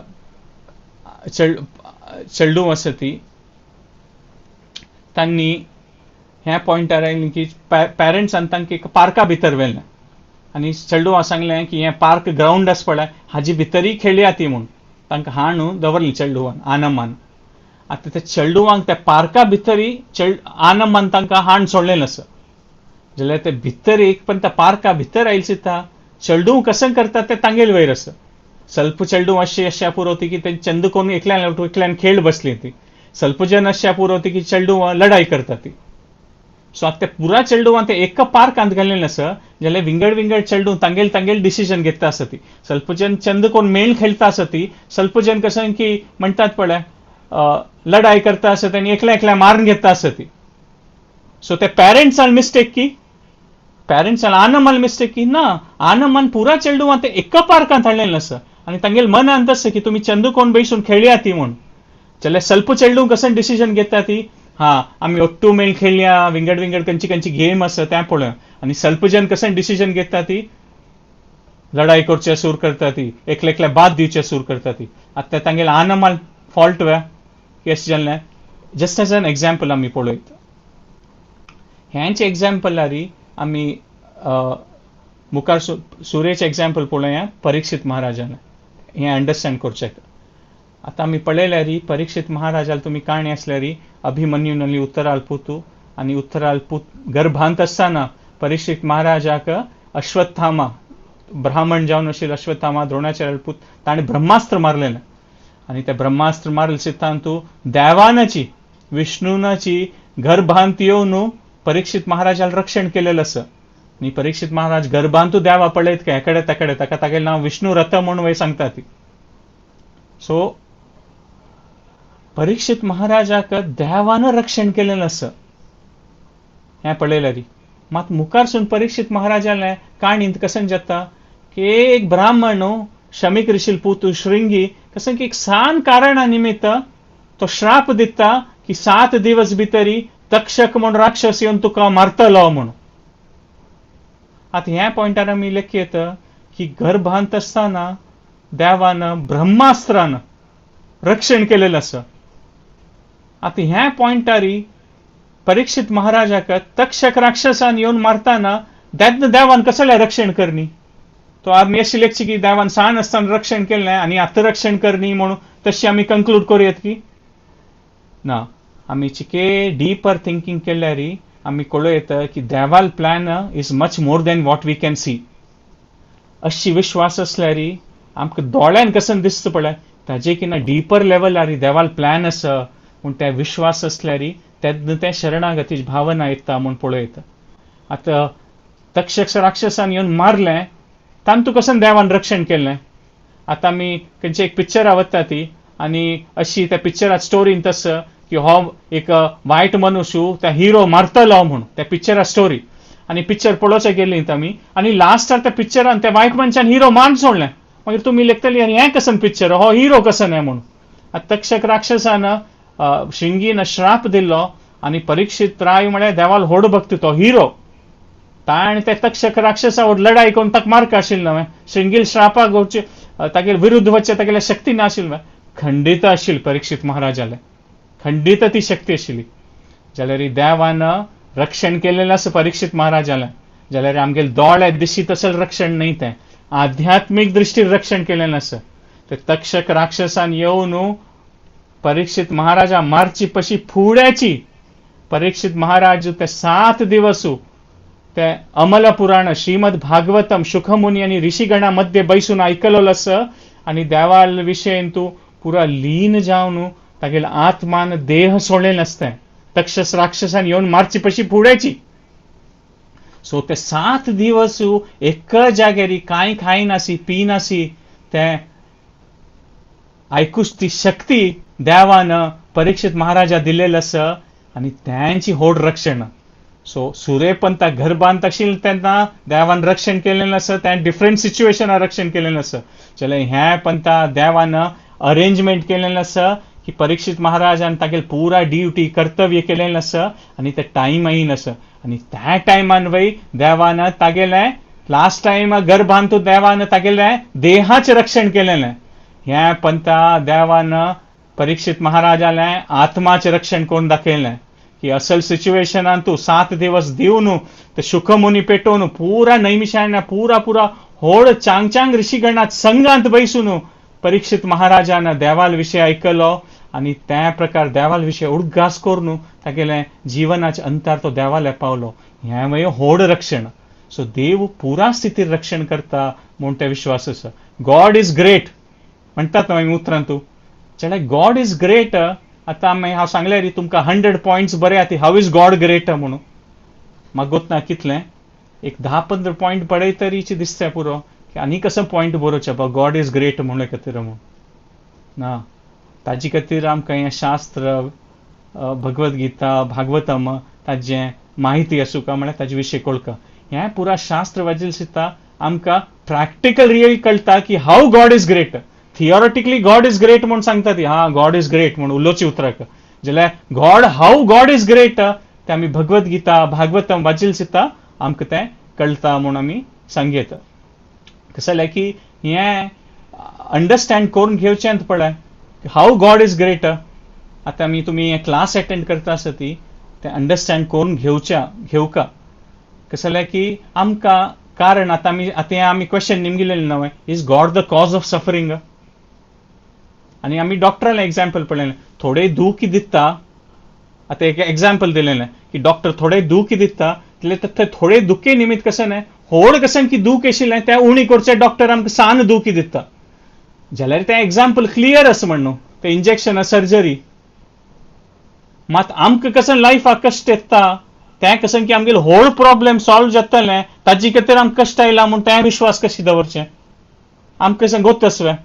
A: चेडूं आसा ती तांणी ह्या पॉयंटार आयलें की पेरंट्सान तांकां एक पार्का भितर व्हेलें आनी चेडवां सांगलें की हें पार्क ग्रावंड आसा पळय हाजी भितरय खेळया ती म्हूण तांकां हाणून दवरलें चेडवान आनमान. आतां त्या चेडवांक त्या पार्का भितरय आनमान तांकां हाण सोडलें आसा जाल्यार ते भितर एक पण त्या पार्का भितर आयले चिंता चेडूं कशें करता तें तांगेल वयर आसा. सल्प चेडूं अशें अशें पुरो ती की ते चंद कोन्न एकल्यान एकल्यान खेळ बसली ती सल्प जन अशें पुरो ती की चेडूं लढाई करता ती. सो आतां ते पुरा चेडवान ते एका पार्कांत घाल्लें आसा जाल्यार विंगड विंगड चेडूं तांगेल तांगेल डिसिजन घेता आसा ती. सल्प जन चंद कोण मेळ खेळटा आसा ती सल्प जन कशें की म्हणटात पळय लढाई करता आसा आनी एकल्या एकल्या मारून घेता आसा ती. सो ते पेरंट्सान मिस्टेक की पेरंट्सान आनमान मिस्टेक की ना आनमान पुरा चेडवान ते एका पार्कांत हाडलें आसा आनी तांगेल मनांत आसा की तुमी चंद कोण बैसून खेळया ती म्हूण जाल्यार सल्प चेडूं कशें डिसिजन घेता ती हा आमी ഒट्टू मेळ खेळया विंगड विंगड खंयची खंयची गेम आसा तें पळोवया आनी सल्प जन कशें डिसिजन घेता ती लढाई करचे सूर करता ती एकले एकल्या बाद दिवचे सूर करता ती. आतां तांगेल आनमाल फॉल्ट वे अशें जालें. जस्ट एज एन एग्जाम्पल आमी पळयत हेंच एग्जाम्पलारी आमी मुखार सुरेचें एग्जाम्पल पळोवया परीक्षित महाराजान हें अंडरस्टँड करचें. आतां आमी पळयल्यार परीक्षित महाराजाल तुमी काणी आसल्यार अभिमन्यूनली उत्तराल पुतू आनी उत्तराल पूत गर्भांत आसतना परीक्षित महाराजाक अश्वत्थामा ब्राह्मण जावन आशिल्लो अश्वत्थामा द्रोणाचार्य पूत ताणें ब्रह्मास्त्र मारलेलें आनी तें ब्रह्मास्त्र मारले सिद्धांतू देवानाची विष्णुनाची गर्भांत येवन परीक्षित महाराजाल रक्षण केलेलें आसा. आनी परीक्षित महाराज गर्भांतू देवा पळयत काय हेकडे तेकडे ताका तागेलें नांव विष्णु रथ म्हूण वय सांगता ती. सो परीक्षित महाराजाक देवान रक्षण केलेलें आसा हें पळयल्यार. मात मुखारसून परीक्षित महाराजालें काणींत कशें जाता की एक ब्राह्मण शमीक ऋषील पूत शृंगी कशें की एक सान कारणा निमित्त तो श्राप दिता की 7 दिवस भितरी तक्षक म्हूण राक्षस येवन तुका मारतलो म्हूण. आतां ह्या पॉयंटार आमी लेखयत की गर्भांत आसतना देवान ब्रह्मास्त्रान रक्षण केलेलें आसा. आतां ह्या पॉयंटारी परीक्षित महाराजाक तक्षक राक्षसान येवन मारतना तेन्ना देवान कसलें रक्षण करनी तो आमी अशी लेखची की देवान सान आसतना रक्षण केलें आनी आतां रक्षण करनी म्हणून तशी आमी कंक्लूड करूं की ना. आमी चिके डीपर थिंकींग केल्यार आमी कळूं येता की देवाल plan is much more than what we can see. अशी विश्वास आसल्यार आमकां दोळ्यान कशें दिसता पळय ताजे किना डीपर लेवलारी देवाल प्लॅन आसा म्हूण ते विश्वास आसल्यारी तेन्ना ते शरणागतीची भावना येता म्हूण पळयता. आतां तक्षक राक्षसान येवन मारलें तांतू कसन देवान रक्षण केलें. आतां आमी खंयचे एक पिक्चरा वता ती आनी अशी त्या पिक्चरात स्टोरीन तसं की हो एक वायट मनुष्य त्या हिरो मारतलो म्हूण त्या पिक्चरा स्टोरी आनी पिक्चर पळोवचे गेली आमी आनी लास्टार त्या पिक्चरान त्या वायट मनशान हिरो मारून सोडलें. मागीर तुमी लेखतली आनी हें कसन पिक्चर हो हिरो कसन हें म्हणून. आतां तक्षक राक्षसान श्रृंगीन श्राप दिल्लो आनी परीक्षित राय म्हळ्यार देवाल होड भक्ती तो हिरो ताणें त्या तक्षक राक्षसावर लढाई करून ताका मारका आशिल्लो न्हय श्रृंगील श्रापाक तागेले विरुद्ध वचचे तागेले शक्ती नाशिल्ली खंडीत आशिल्ली परीक्षित महाराजाले खंडीत ती शक्ती आशिल्ली. जाल्यार देवान रक्षण केलेलें आसा परीक्षित महाराजाले. जाल्यार आमगेले दोळे दिशी तसं रक्षण न्हय तें आध्यात्मीक दृश्टीन रक्षण केलेलें आसा. ते तक्षक राक्षसान येवन परीक्षित महाराजा मारची पशी फुड्याची परीक्षित महाराज ते 7 दिवस ते अमल पुराण श्रीमद भागवतम शुखमुनी आनी ऋषिगणा मध्ये बैसून आयकलोलो आसा आनी देवाल विशयन तूं पुरा लीन जावन तागेले आत्मान देह सोडलें नासतें तक्षस राक्षसान येवन मारची पशी फुड्याची. सो ते 7 दिवस एक जाग्यार कांय खायनासी पिनासी ते आयकूच ती शक्ती देवान परीक्षित महाराजा दिलेली आसा आनी त्यांची होड रक्षण. सो सुरेपंता गर्भांत आशिल्लें तेन्ना देवान रक्षण केलेलें आसा तें डिफरंट सिच्युएशनार रक्षण केलेलें आसा. जाल्यार ह्या पंथा देवान अरेंजमेंट केलेलें आसा की परीक्षित महाराजान तागेले पुरा ड्युटी कर्तव्य केलेलें आसा आनी ते टायम येयन आसा आनी त्या टायमान वय देवान तागेलें लास्ट टायम गर्भांत देवान तागेलें देहाचें रक्षण केलेलें. ह्या पंथा देवान परीक्षित महाराजालें आत्माचें रक्षण करून दाखयलें की असल सिच्युएशनान तूं 7 दिवस दिवन ते शुखमुनी पेटोवन पुरा नैमिषारण्य पुरा पुरा होड चांग चांग ऋषिगणात संघांत बैसून परीक्षित महाराजान देवाल विशय आयकलो आनी त्या प्रकार देवाल विशय उडगास करून तागेलें जिवनाचे अंतार तो देवाले पावलो. हें मागीर होड रक्षण. सो देव पुरा स्थितीर रक्षण करता म्हूण ते विश्वास आसा. गॉड is great म्हणटात न्हय आमी उतरान तूं जाल्यार गॉड is great. आतां आमी हांव सांगलें रे तुमकां 100 पॉयंट्स बरे आतां how is God great म्हणून म्हाका गोत ना कितलें एक 10-15 पॉयंट पळय तरीची दिसता पुरो की आनी कसो पॉयंट बरोवचें बा गॉड is great म्हणून खातीर म्हणून ना. ताजे खातीर आमकां हें शास्त्र भगवद्गीता भागवतम ताजें माहिती आसूं म्हळ्यार ताजे विशय कळका. हें पुरा शास्त्र वाचिल्लें सुद्दां आमकां प्रॅक्टिकल रियल कळटा की how God is great. Theoretically God is great म्हूण सांगता ती हा गॉड is great म्हूण उलोवची उतराक जाल्यार God how God is great तें आमी भगवद्गीता भागवतम वाचिल्लें सुद्दां आमकां तें कळटा म्हूण आमी सांगयता. कशें जालें की हें अंडरस्टँड करून घेवचें पळय how God is great. आतां आमी तुमी हें क्लास एटेंड करता आसा ती तें अंडरस्टँड करून घेवच्या घेवका. कशें जालें की आमकां कारण आतां आमी आतां हें आमी क्वेश्चन निमगिलेलें न्हय is God the cause of suffering. आनी आमी डॉक्टरालें एग्जाम्पल पळयलें थोडे दुखी दिता. आतां एक एग्जाम्पल दिलेलें की डॉक्टर थोडे दुखी दिता जाल्यार ते थोडे दुखे निमित्त कशें न्हय होड कशें की दूख आशिल्लें तें उणी करचें डॉक्टर आमकां सान दुखी दिता. जाल्यार तें एग्जाम्पल क्लियर आसा म्हण न्हू तें इंजेक्शन सर्जरी. मात आमकां कशें लायफाक कश्ट येता तें कशें की आमगेले होड प्रॉब्लेम सॉल्व जातलें ताजे खातीर आमकां कश्ट आयला म्हूण तें विश्वास कशें दवरचें आमकां कशें गोत आसवें.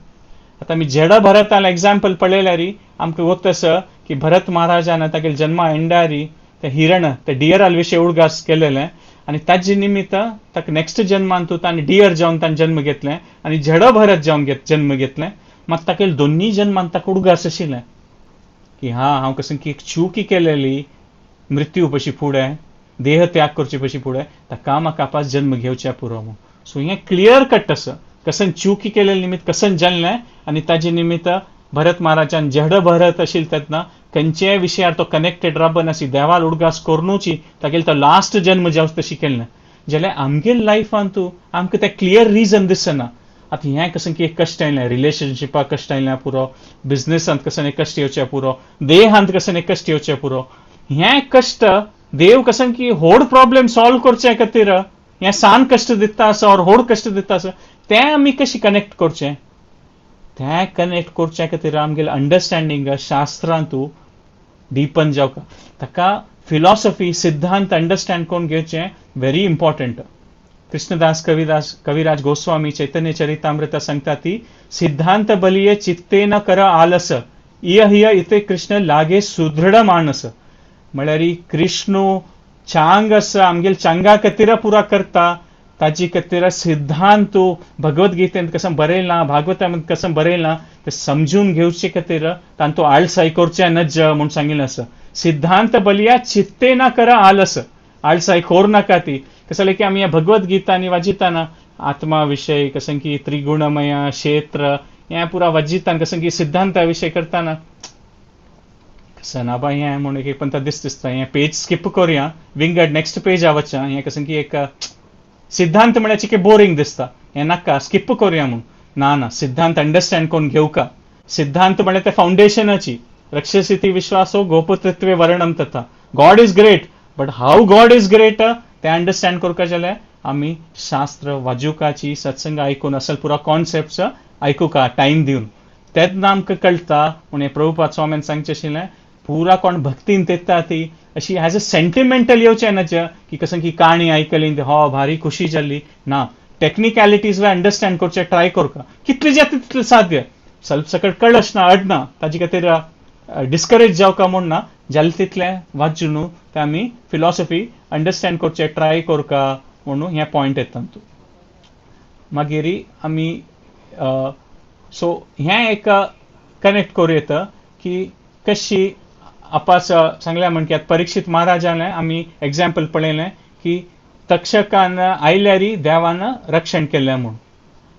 A: आतां आमी जेडा भरतालें एग्जाम्पल पळयल्यार आमकां गोत आसा की भरत महाराजान तागेले जन्मा एंडारी ते हिरण ते डियराल विशय उडगास केलेलें आनी ताजे निमित्त ताका नेक्स्ट जन्मान तूं ताणें डियर जावन ताणें जन्म घेतलें आनी झेडो भरत जावन जन्म घेतलें. मात तागेले दोन्ही जन्मान ताका उडगास आशिल्लें की हा हांव कशें की एक चुकी केलेली मृत्यू पशी फुडें देह त्याग करचे पशी फुडें ताका म्हाका पास जन्म घेवच्या पुरो म्हूण. सो हें क्लियर कट आसा कसन चुकी केलेले निमित्त कसन जाल्लें आनी ताजे निमित्त भरत महाराजान जेड भरत आशिल्ले तेन्ना खंयच्याय विशयार तो कनेक्टेड राबन आसी देवाल उडगास करुनूची तागेलो तो लास्ट जन्म जावं तशी केल्लें. जाल्यार आमगेले लायफान तूं आमकां तें क्लियर रिजन दिसना. आतां हें कशें की एक कश्ट आयलें रिलेशनशिपाक कश्ट आयलें पुरो बिजनेसांत कशें कश्ट येवचें पुरो देहांत कशें कश्ट येवचें पुरो. हें कश्ट देव कशें की होड प्रॉब्लेम सॉल्व करचे खातीर हें सान कश्ट दिता आसा और होड कश्ट दिता आसा तें आमी कशें कनेक्ट करचें. तें कनेक्ट करच्या खातीर आमगेलें अंडरस्टँडींग शास्त्रांतू डिपन जावका. ताका फिलॉसॉफी सिद्धांत अंडरस्टँड करून घेवचें व्हेरी इम्पॉर्टंट. कृष्णदास कविदास कविराज गोस्वामी चैतन्य चरितामृत सांगता ती सिद्धांत बलिये चित्ते न कर आलस इय हिय इते कृष्ण लागे सुदृढ मानस. म्हळ्यार कृष्णू चांग आसा आमगेल चांगा खातीर पुरा करता, ताजी खातीर सिद्धांत भगवद्गीतेंत कसं बरयलां, भागवतांत कसं बरयलां तें समजून घेवचे खातीर तांचो आळसाय करचें नज म्हूण सांगिल्लें आसा. सिद्धांत बलिया चित्ते ना कर आलस, आळसाय कोर नाका ती. कसं जालें की आमी ह्या भगवद्गीता आनी वाजिताना आत्मा विशय कसं की त्रिगुणमय क्षेत्र हें पुरा वाजितान कसं की सिद्धांता विशय करताना कसं ना बा हें म्हूण एक पंता दिसता हें पेज स्किप करुया, विंगड नेक्स्ट पेज वचा, हें कसं की एक सिद्धांत म्हळ्यार चिके बोरींग दिसता, हें नाका स्किप करुया म्हूण. ना ना, सिद्धांत अंडरस्टँड करून घेवका. सिद्धांत म्हळ्यार ते फावंडेशनाची रक्षसिती विश्वासो गोपतत्वे वर्णम तथा. God is great but how God is great तें अंडरस्टँड करपा जाल्यार आमी शास्त्र वाजुकाची सत्संग आयकून असल पुरा कॉन्सेप्ट आयकुका टायम दिवन तेन्ना आमकां कळटा. म्हूण हें प्रभुपाद स्वामीन सांगचें आशिल्लें पुरा कोण भक्तीन तेत्ता ती अशी एज अ सेंटिमेंटल येवचें ना की कसं की काणी आयकली हो भारी खुशी जाली ना. टेक्निकलिटीज वे अंडरस्टँड करचें ट्राय करका, कितलें जाता तितलें साध्य. सल्प सकट कळच ना अडना ताजे खातीर डिस्करेज जावका म्हूण ना, जालें तितलें वाचून न्हू तें आमी फिलॉसॉफी अंडरस्टँड करचें ट्राय करका म्हणून हें पॉयंट येता तातूंत. मागीर आमी सो हें एक कनेक्ट करूं येता की कशी आपास सांगल्या म्हण की आतां परीक्षित महाराजालें आमी एग्जाम्पल पळयलें की तक्षकान आयल्यारी देवान रक्षण केलें म्हूण.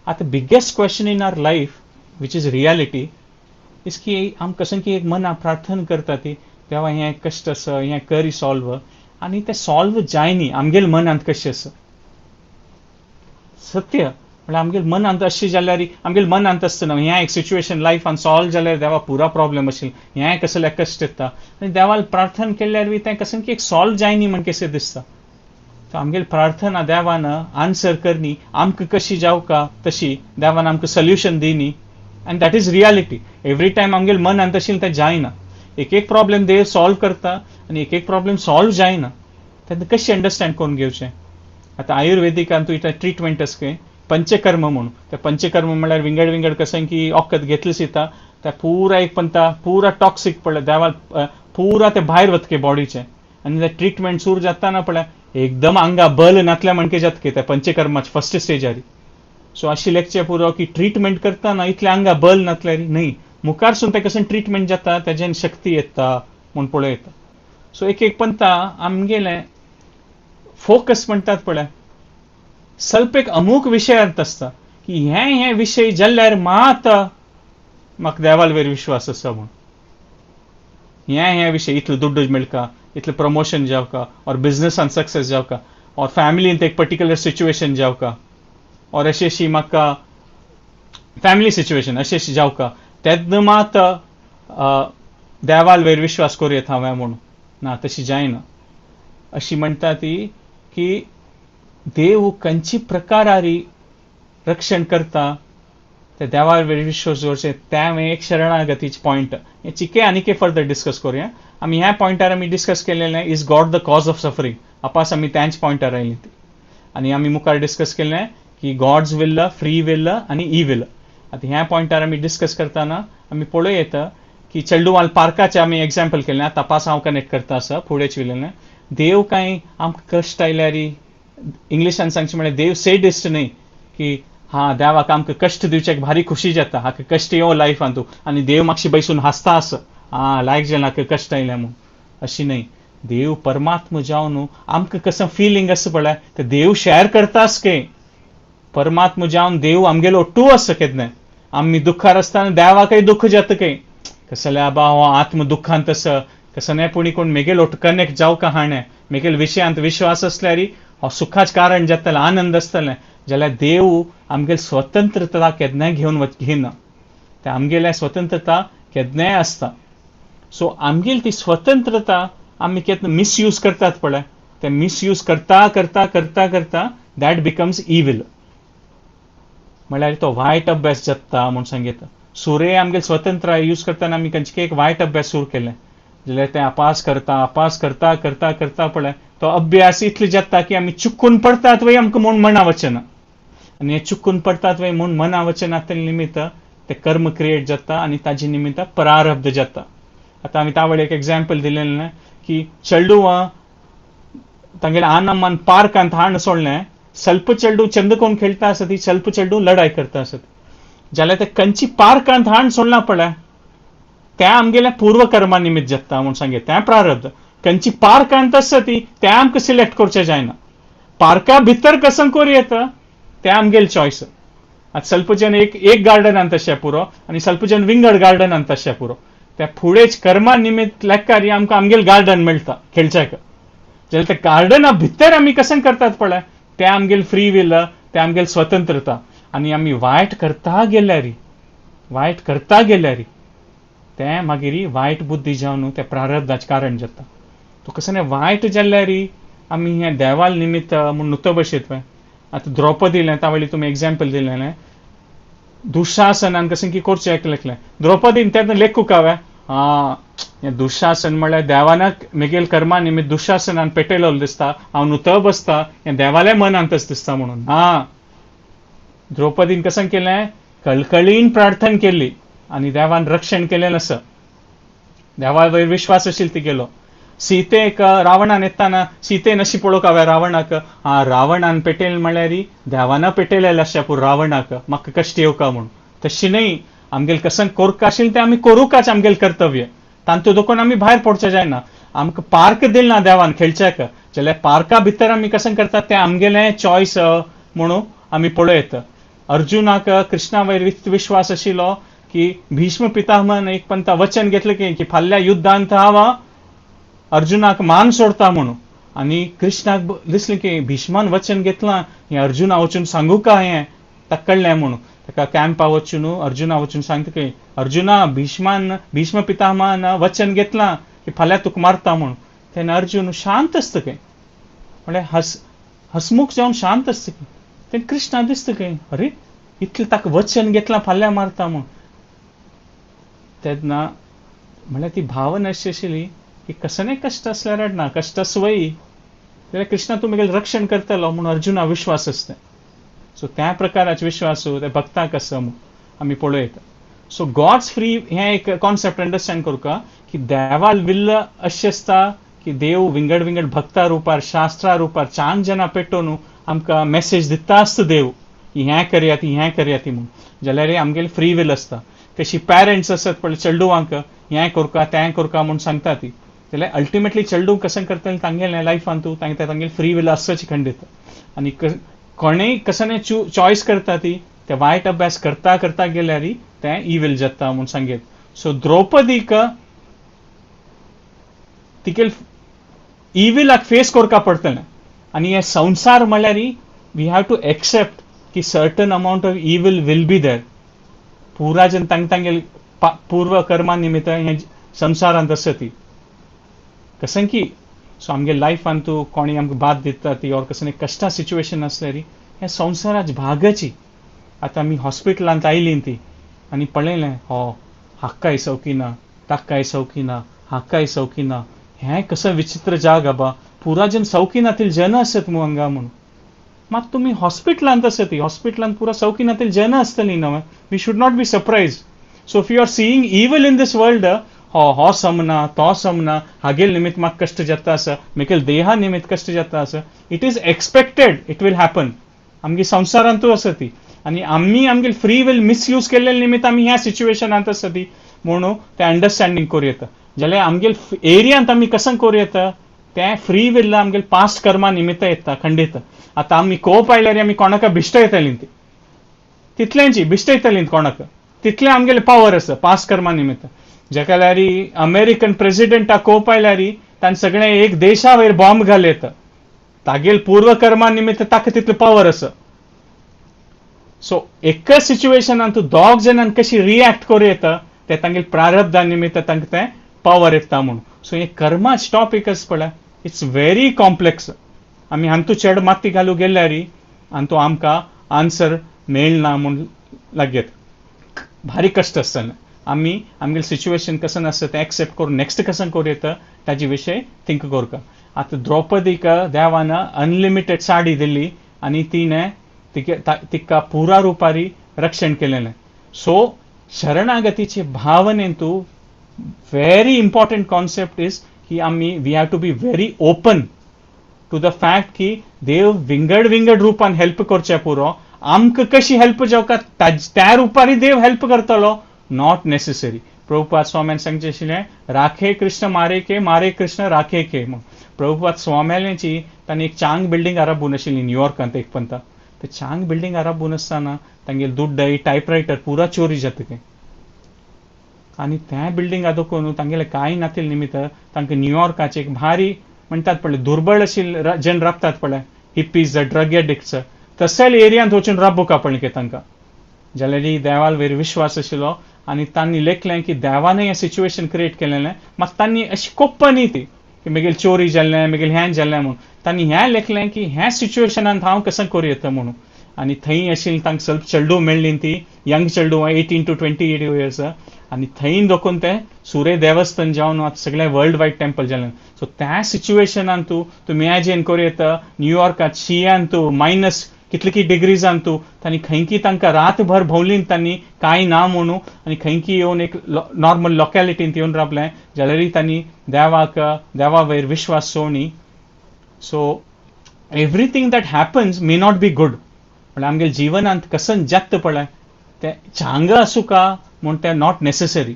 A: आतां biggest question in our life which is reality is की आम कसं की एक मना प्रार्थना करता ती देवा हें कश्ट आसा हें करी सॉल्व, आनी तें सॉल्व जायनी आमगेल मनांत कशें आसा सत्य म्हळ्यार आमगेल मनांत अशें जाल्यार आमगेल मनांत आसतना हें एक सिच्युएशन लायफान सॉल्व जाल्यार देवा पुरा प्रॉब्लम आशिल्लें हें कसलें कश्ट येता आनी देवाल प्रार्थना केल्यार बी तें कसं की एक सॉल्व जायनी म्हण कशें दिसता. सो आमगेल प्रार्थना देवान आन्सर करनी आमकां कशी जावका तशी देवान आमकां सोल्युशन दिनी आनी that is reality. Every time आमगेल मनांत आशिल्लें तें जायना. एक एक प्रॉब्लम देव सॉल्व करता आनी एक एक प्रॉब्लम सॉल्व जायना, तेन्ना कशें अंडरस्टँड करून घेवचें. आतां आयुर्वेदिकान तूं इतलें ट्रिटमेंट आसा खंय पंचकर्म म्हणून, ते पंचकर्म म्हळ्यार विंगड विंगड कसं की वखद घेतलें दिता ते पुरा एक पंता पुरा टॉक्सीक पडले देवाल पुरा ते भायर वतके बॉडीचें आनी ते ट्रिटमेंट सुरू जाताना पळय एकदम आंगा बल नातल्या म्हणके जातके त्या पंचकर्माचे फर्स्ट स्टेजार. सो अशी लेक्चर पुरो की ट्रिटमेंट करताना इतलें आंगा बल नातल्यार न्हय मुखारसून ते कसं ट्रिटमेंट जाता तेज्यान शक्ती येता म्हूण पळय येता. सो एक एक पंता आमगेलें फोकस म्हणटात पळय सल्प एक अमूक विशयांत आसता की हें हें विशय जाल्यार मात म्हाका देवाल वयर विश्वास आसा म्हूण. हें हें विशय इतलो दुड्डू मेळका, इतलें प्रमोशन जावका, ऑर बिजनसान सक्सेस जावका, ऑर फॅमिलींत एक पर्टिक्युलर सिच्युएशन जावका, ऑर अशी अशी म्हाका फॅमिली सिच्युएशन अशी अशी जावका तेन्ना मात देवाल वयर विश्वास करूं येता हांवें म्हूण. ना, तशी जायना. अशी म्हणटा ती की देव खंयची प्रकारारी रक्षण करता ते देवार वयर विश्वास दवरचें तें हांवें एक शरणागतीचे पॉयंट हें चिके आनीक फर्दर डिस्कस करुया. आमी ह्या पॉयंटार आमी डिस्कस केलेलें is God the cause of suffering, आपास आमी त्याच पॉयंटार आयली ती. आनी आमी मुखार डिस्कस केलें की गॉड्स will, free will आनी ई will. आतां ह्या पॉयंटार आमी डिस्कस करतना आमी पळोवं येता की चेल्डुवाल पार्काचें आमी एग्जाम्पल केलें, आतां तपास हांव कनेक्ट करता आसा फुडेंच विलेलें. देव कांय आमकां कश्ट आयल्यार इंग्लिशान सांगचें म्हळ्यार देव सेडिस्ट न्हय की हा देवाक आमकां कश्ट दिवच्याक भारी खुशी जाता, हाका कश्ट येवं लायफान तूं आनी देव मातशी बैसून हांसता आसा आं लायक जालें हाका कश्ट आयलें म्हूण, अशी न्हय. देव परमात्मा जावन न्हू आमकां कसो फिलींग आसा पळय तें देव शेअर करता आसा खंय. परमात्मा जावन देव आमगेलो ओट्टू आसा केन्ना आमी दुख्खार आसतना देवाकय दुख्ख जाता खंय कसलें आबा हो आत्म दुख्खांत आसा कसो न्हय पूण कोण मेगेल ओट कनेक्ट जावका हाणें मेगेल विशयांत विश्वास आसल्यार हो सुखाचें कारण जातलें, आनंद आसतलें जाल्यार देव आमगेल स्वतंत्रता केन्नाय घेवन घेना, ते आमगेल्या स्वतंत्रता केन्नाय आसता. सो आमगेली ती स्वतंत्रता आमी केन्ना मिसयूज करतात पळय, ते मिसयूज करता करता करता करता that becomes evil, म्हळ्यार तो वायट अभ्यास जाता म्हूण सांगता. सुरे आमगे स्वतंत्र यूज करतना आमी खंयचे एक वायट अभ्यास सुरू केलें जाल्यार तें अपास करता अपास करता करता करता पळय तो अभ्यास इतले जाता की आमी चुकून पडतात वय आमकां म्हूण मना वचना. आनी हें चुकून पडतात वय म्हूण मना वचना ते निमित्त ते कर्म क्रिएट जाता आनी ताजे निमित्त प्रारब्ध जाता. आतां आमी त्या वेळार एक एग्जाम्पल दिलेलें की चेडूं तांगेले आनमान पार्कांत हाण सोडलें, सल्प चेडूं चंदकोन खेळटा आसत, ती सल्प चेडूं लडाय करता आसत जाल्यार ते कंची पार्कांत हाण सोडलां पळय तें आमगेल्या पूर्वकर्मा निमित्त जाता म्हूण सांगे तें प्रारब्ध. कंची पार्कांत आसता ती तें आमकां सिलेक्ट करचें जायना, पार्का भितर कसं करूं येता तें आमगेले चॉयस. आतां सल्पजन एक एक गार्डनांत अशें पुरो आनी सल्पजन विंगड गार्डनांत अशें पुरो, त्या फुडेच कर्मा निमित्त लेखारी आमकां आमगेले गार्डन मेळटा खेळच्याक. जाल्यार त्या गार्डना भितर आमी कसं करतात पळय तें आमगेले फ्री will, तें आमगेले स्वतंत्रता. आनी आमी वायट करता गेल्यार वायट करता गेल्यार तें मागीर वायट बुद्धी जावन तें प्रारब्धाचें कारण जाता. तो कसं वायट जाल्यार आमी हें देवाल निमित्त म्हूण नुतो बशेत. आतां द्रौपदीलें त्या वेळी तुमी एग्जाम्पल दिलें दुशासनान कसं की करचें एकलें द्रौपदीन तेन्ना लेखूंक हांवें आं हें दुशासन म्हळ्यार देवानक मेगेल कर्मा निमित्त दुशासनान पेटयलो दिसता, हांव नुतो बसता हें देवाल्या मनांतच दिसता म्हणून. आं द्रौपदीन कसं केलें कळकळीन प्रार्थना केली आनी देवान रक्षण केलें आसा, देवा वयर विश्वास आशिल्लो ती गेलो. सीतेक रावणान येताना सीतेन अशी पळोवंक हांवें रावणाक आं रावणान पेटयल म्हळ्यार देवान पेटयलेलें आसा पूण रावणाक म्हाका कश्ट येवका म्हूण. तशी न्हय, आमगेले कसं कोरका आशिल्लें तें आमी करुकाच आमगेलें कर्तव्य, तांतू दोकोन आमी भायर पडचें जायना. आमकां पार्क दिल ना देवान खेळच्याक जाल्यार पार्का भितर आमी कसं करतात तें आमगेलें चॉयस म्हणून आमी पळयत. अर्जुनाक कृष्णा वयर विश्वास आशिल्लो की भीष्म पितामहन एक पंता वचन घेतलें की फाल्यां युद्धांत हांव अर्जुनाक मान सोडता म्हणून. आनी कृष्णाक दिसलें की भीष्मान वचन घेतलां हें अर्जुना वचून सांगू का हें ताका कळ्ळें म्हणून. ताका कॅम्पा वचून अर्जुना वचून सांगता की अर्जुना भीष्मान भीष्म पितामहान वचन घेतलां की फाल्यां तुका मारता म्हणून. तेन्ना अर्जुन शांत आसता खंय, म्हळ्यार हसमुख जावन शांत आसता खंय. तेन्ना कृष्णा दिसता खंय अरे इतलें ताका वचन घेतलां फाल्यां मारता म्हूण. तेन्ना म्हळ्यार ती भावना अशी आशिल्ली की कसलें कश्ट आसल्यार रडना, कश्ट आसवय जाल्यार कृष्णा तूं म्हगेलें रक्षण करतलो म्हूण अर्जुना विश्वास आसता. सो त्या प्रकाराचे विश्वास त्या भक्ताक आसा म्हूण आमी पळयता. सो गॉड्स फ्री हें एक कॉन्सेप्ट अंडरस्टँड करुंका की देवाल विल्ल अशें आसता की देव विंगड विंगड भक्ता रुपार शास्त्रा रुपार चांग जना पेटोवन आमकां मॅसेज दिता आसता देव की हें करयात हें करयात म्हूण. जाल्यार आमगेले फ्री will आसता. तशी पॅरंट्स आसत पळय चेडुवांक हें करका तें करका म्हूण सांगता ती, जाल्यार अल्टिमेटली चेडूं कशें करतलें तांगेलें लायफान तूं तांकां तांगेलें फ्री will आसची खंडीत. आनी कोणेय कसलें चॉयस करता ती ते वायट अभ्यास करता करता गेल्यार तें इवील जाता म्हूण सांगेत. सो द्रौपदीक तिगेल इविलाक फेस करपा पडटलें. आनी हे संवसार म्हळ्यार we have to accept की certain amount of evil will be there. पुरा जन तांग तांगेल पूर्व कर्मा निमित्त हें संवसारांत आसा ती कसं की. सो आमगे लायफान तूं कोणी आमकां बाद दिता ती ऑर कसलें कश्टा सिच्युएशन आसल्यार हें संवसाराच भागाची. आतां आमी हॉस्पिटलांत आयलीं ती आनी पळयलें हो हाकाय सवकी ना ताकाय सवकी ना हाकाय सवकी ना, हें कसं विचित्र जाग आबा, पुरा जन सवकी नातील जन आसत मू हांगा म्हणून. मात तुमी हॉस्पिटलांत आसत, हॉस्पिटलांत पुरा सवकी नातील जन आसतली न्हय, we should not be surprise. So if you are seeing evil in this world, हो हो समना तो समना हागेल निमित्त म्हाका कश्ट जाता आसा, म्हगेल देहा निमित्त कश्ट जाता आसा, it is expected, it will happen. आमगे संवसारांतूय आसा ती आनी आमी आमगे फ्री will misuse केल्ले निमित्त आमी ह्या सिच्युएशनांत आसा ती म्हणून तें अंडरस्टँडींग करूं येता. जाल्यार आमगे एरियांत आमी कसं करूं येता तें फ्री will आमगे पास्ट कर्मा निमित्त येता खंडीत. आतां आमी कोप आयल्यार आमी कोणाक भिश्टयतलीं ती तितल्यांची भिश्टयतलीं कोणाक, तितलें आमगेलें पावर आसा पास्ट कर्मा निमित्त. जाका जाल्यार अमेरिकन प्रेसिडेंटाक कोप आयल्यार ताणें सगळें एक देशा वयर बॉम्ब घाल येता, तागेल पूर्वकर्मा निमित्त ताका तितलें पावर आसा. सो एका सिच्युएशनान तूं दोग जाणान कशी रिएक्ट करूं येता तें तांगेल प्रारब्धा निमित्त तांकां तें पावर येता म्हणून. सो हें कर्माच टॉपीक आसा पळय, it's very complex. आमी हांतू चड माती घालूं गेल्यार हांतू आमकां आन्सर मेळना म्हूण लागयत. भारी कश्ट आसतना आमी आमगेलें सिच्युएशन कशें आसता तें एक्सेप्ट करून नेक्स्ट कशें करूं येता ताजे विशय थिंक करता. आतां द्रौपदीक देवान अनलिमिटेड साडी दिली आनी तिणें तिका पुरा रुपारी रक्षण केलेलें. सो शरणागतीचे भावनेन तूं व्हेरी इम्पॉर्टंट कॉन्सेप्ट is की आमी we have to be very open to the fact की देव विंगड विंगड रुपान हेल्प करचे पुरो, आमकां कशी हेल्प जावका त्या रुपारी देव हेल्प करतलो not necessary. Prabhupada स्वाम्यान सांगचें आशिल्लें राखे कृष्ण मारे के मारे कृष्ण राखे के. प्रभुपाद स्वाम्याची तांणी एक चांग बिल्डींग आराबून आशिल्ली न्यूयॉर्कांत एक पंता, ते चांग बिल्डींग आराबून आसतना तांगेले दुड्डई टायपरायटर पुरा चोरी जाता ते आनी त्या बिल्डिंगा दाखोवन तांगेले कांय नातिल्ले निमित्त तांकां न्यूयॉर्काचे एक भारी म्हणटात पळय दुर्बळ आशिल्ले जन राबतात पळय हिप्पीज ड्रग एडिक्ट्स तसले एरियांत वचून राबूंक पडलें तांकां. जाल्यार देवाल वयर विश्वास आशिल्लो आनी तांणी लेखलें की देवान हें सिच्युएशन क्रिएट केलेलें, मात तांणी अशी कोप्पा न्ही ती की मागीर चोरी जाल्लें मागीर हें जाल्लें म्हणून, तांणी हें लेखलें की ह्या सिच्युएशनान हांव कसो करूं येता म्हणून. आनी थंय आशिल्लीं तांकां स्वल्प चेडूं मेळ्ळीं ती यंग चेडूं 18 to 28 years आनी थंय दाखोवन ते सुरे देवस्थान जावन आतां सगळें वर्ल्ड वायड टेम्पल जालें. सो त्या सिच्युएशनान तूं तूं इमॅजीन करूं येता न्यूयॉर्कांत शिंयान तूं मायनस कितले की डिग्रीजान तूं तांणी खंयकी तांकां रातभर भोंवलीं तांणी कांय ना म्हणून आनी खंयकी येवन एक नॉर्मल लोकेलिटींत येवन रावलें जाल्यारय तांणी देवाक देवा वयर विश्वास सोडनी. So everything that happens may not be good, म्हणल्यार आमगेल्या जिवनांत कसन जाता पळय तें चांग आसूं का म्हूण तें not necessary,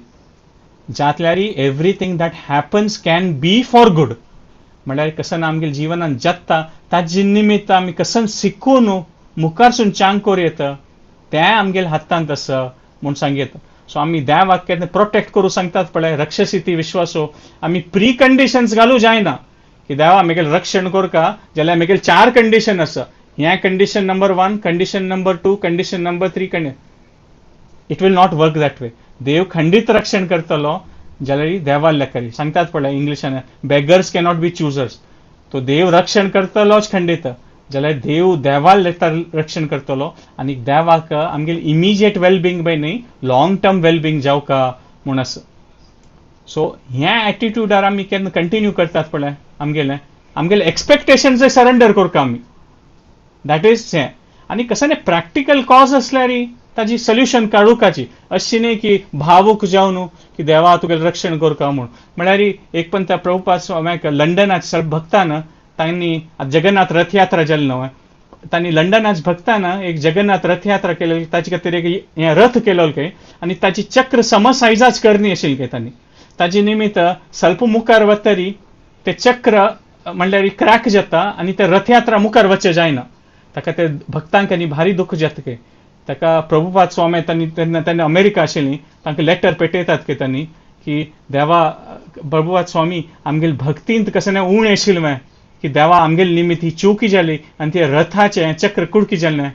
A: जातल्यारी everything that happens can be for good. म्हणल्यार कसन आमगेल्या जिवनांत जाता ताजे निमित्त आमी कसन शिकून मुखारसून चांग करूं येता तें आमगेल्या हातांत आसा म्हूण सांगता. सो आमी देवाक केन्ना प्रोटेक्ट करूं सांगतात पळय रक्षसिती विश्वासो, आमी प्री कंडिशन्स घालूं जायना की देवा म्हगेलें रक्षण करका जाल्यार म्हगेलें 4 कंडिशन आसा, ह्या condition number 1, condition number 2, condition number 3, it will not work that way. देव खंडीत रक्षण करतलो जाल्यार देवा लेकरी सांगतात पळय इंग्लिशान बेगर्स कॅनॉट बी चुजर्स, तो देव रक्षण करतलोच खंडीत जाल्यार देव देवाल लेता रक्षण करतलो आनी देवाक आमगेले इमिजिएट वेलबींग बाय न्ही लॉंग टर्म वेलबींग जावका म्हूण आसा. सो ह्या एटिट्यूडार आमी केन्ना कंटिन्यू करतात पळय आमगेले आमगेले एक्सपेक्टेशन सरेंडर करता आमी, that is हें. आनी कसं न्ही प्रॅक्टिकल कॉज आसल्यार ताजी सोल्युशन काडुकाची, अशी न्ही की भावूक जावन की देवा तुगेलें रक्षण करका म्हूण. म्हळ्यार एक पण त्या प्रभुपाद स्वाम्याक लंडनात सर्व भक्तान तांणी जगन्नाथ रथयात्रा जाली न्हय, तांणी लंडनात भक्तान एक जगन्नाथ रथयात्रा केलेली, ताचे खातीर एक हें रथ केलो काय आनी ताची चक्र सम सायजाच करणी आशिल्ली काय तांणी, ताजे निमित्त स्वल्प मुखार वतरी ते चक्र म्हणल्यार क्रॅक जाता आनी ते रथयात्रा मुखार वचचें जायना, ताका ते भक्तांक आनी भारी दुख्ख जाता काय. ताका प्रभुपाद स्वामी तांणी तेन्ना तेन्ना अमेरिका आशिल्ली तांकां लेटर पेटयतात काय तांणी की देवा प्रभुपाद स्वामी आमगेले भक्तींत कसं न्ही उणें आशिल्लें की देवा आमगेले निमित्त ही चुकी जाली आनी ते रथाचें चक्र कुडकी जालें,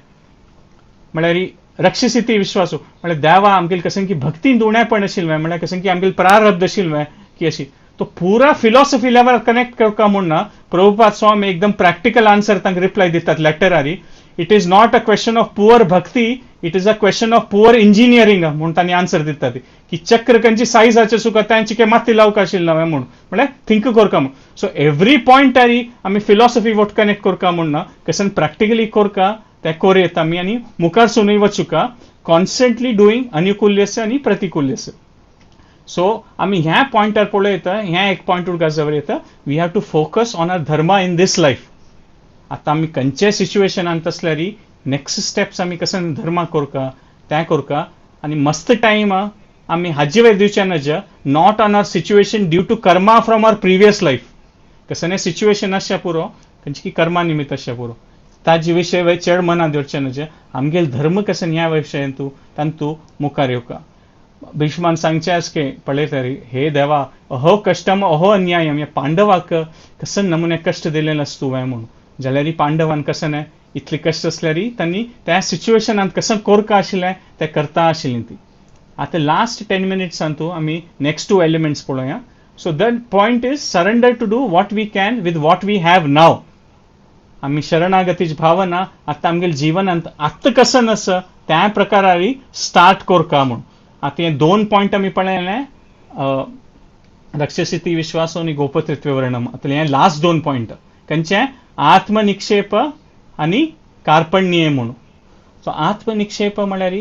A: म्हळ्यार रक्षसिती विश्वासो म्हळ्यार देवा आमगेले कसं की भक्तींत उणेपण आशिल्लें म्हळ्यार कसं की आमगेले प्रारब्ध आशिल्लें की अशी तो पुरा फिलॉसॉफी लेवल कनेक्ट करता म्हूण ना प्रभुपाद स्वामी एकदम प्रॅक्टिकल आन्सर तांकां रिप्लाय दितात लेटरारी, it is not a question of poor bhakti, it is a question of poor engineering म्हूण तांणी आन्सर दितात की चक्र खंयची सायजाचे सुका तांची काय माती लावंक आशिल्लें हांवें म्हूण, म्हळ्यार थिंक करता म्हूण. सो एवरी पॉयंटारी आमी फिलॉसॉफी वट कनेक्ट करता म्हूण ना, कशन प्रॅक्टिकली करता तें करूं येता आमी आनी मुखारसूनय वचुका कॉन्स्टंटली डुईंग अनुकूल्यस्य आनी प्रतिकूल्यस्य. सो आमी ह्या पॉयंटार पळयता, ह्या एक पॉयंट उरका जवळ येता, we have to focus on our dharma in this life. आतां आमी खंयच्याय सिच्युएशनांत आसल्यार नेक्स्ट स्टेप्स आमी कशें धर्मा करका तें करका आनी मस्त टायम आमी हाजे वयर दिवचे नज, not on our situation due to karma from our previous life. कसं सिच्युएशन आसचें पुरो खंयची की कर्मा निमित्त आसचें पुरो ताजे विशय वयर चड मनां दवरचें नज, आमगेले धर्म कशें ह्या विशयांतू तांतू मुखार येवका. भीष्मान सांगचें आसकें पळयता हे देवा अहो कश्टम अहो अन्यायम, ह्या पांडवाक कसन नमुने कश्ट दिलें आसता तुवें म्हूण, जाल्यार पांडवान कसं न्ही इतले कश्ट आसल्यार तांणी त्या सिच्युएशनांत कसं करका आशिल्लें तें करता आशिल्लीं ती. आतां लास्ट 10 मिनट्सांतू आमी नेक्स्ट 2 एलिमेंट्स पळोवया. So the point is surrender to do what we can with what we have now. आमी शरणागतीची भावना आतां आमगेले जिवनांत आतां कसं आसा त्या प्रकारारी स्टार्ट करका म्हूण. आतां हे दोन पॉयंट आमी पळयलें, रक्षसिती विश्वासो आनी गोपतृत्व वर्णम. आतां हे लास्ट दोन पॉयंट खंयचे, आत्मनिक्षेप आनी कार्पण्य म्हणून. सो आत्मनिक्षेप म्हळ्यार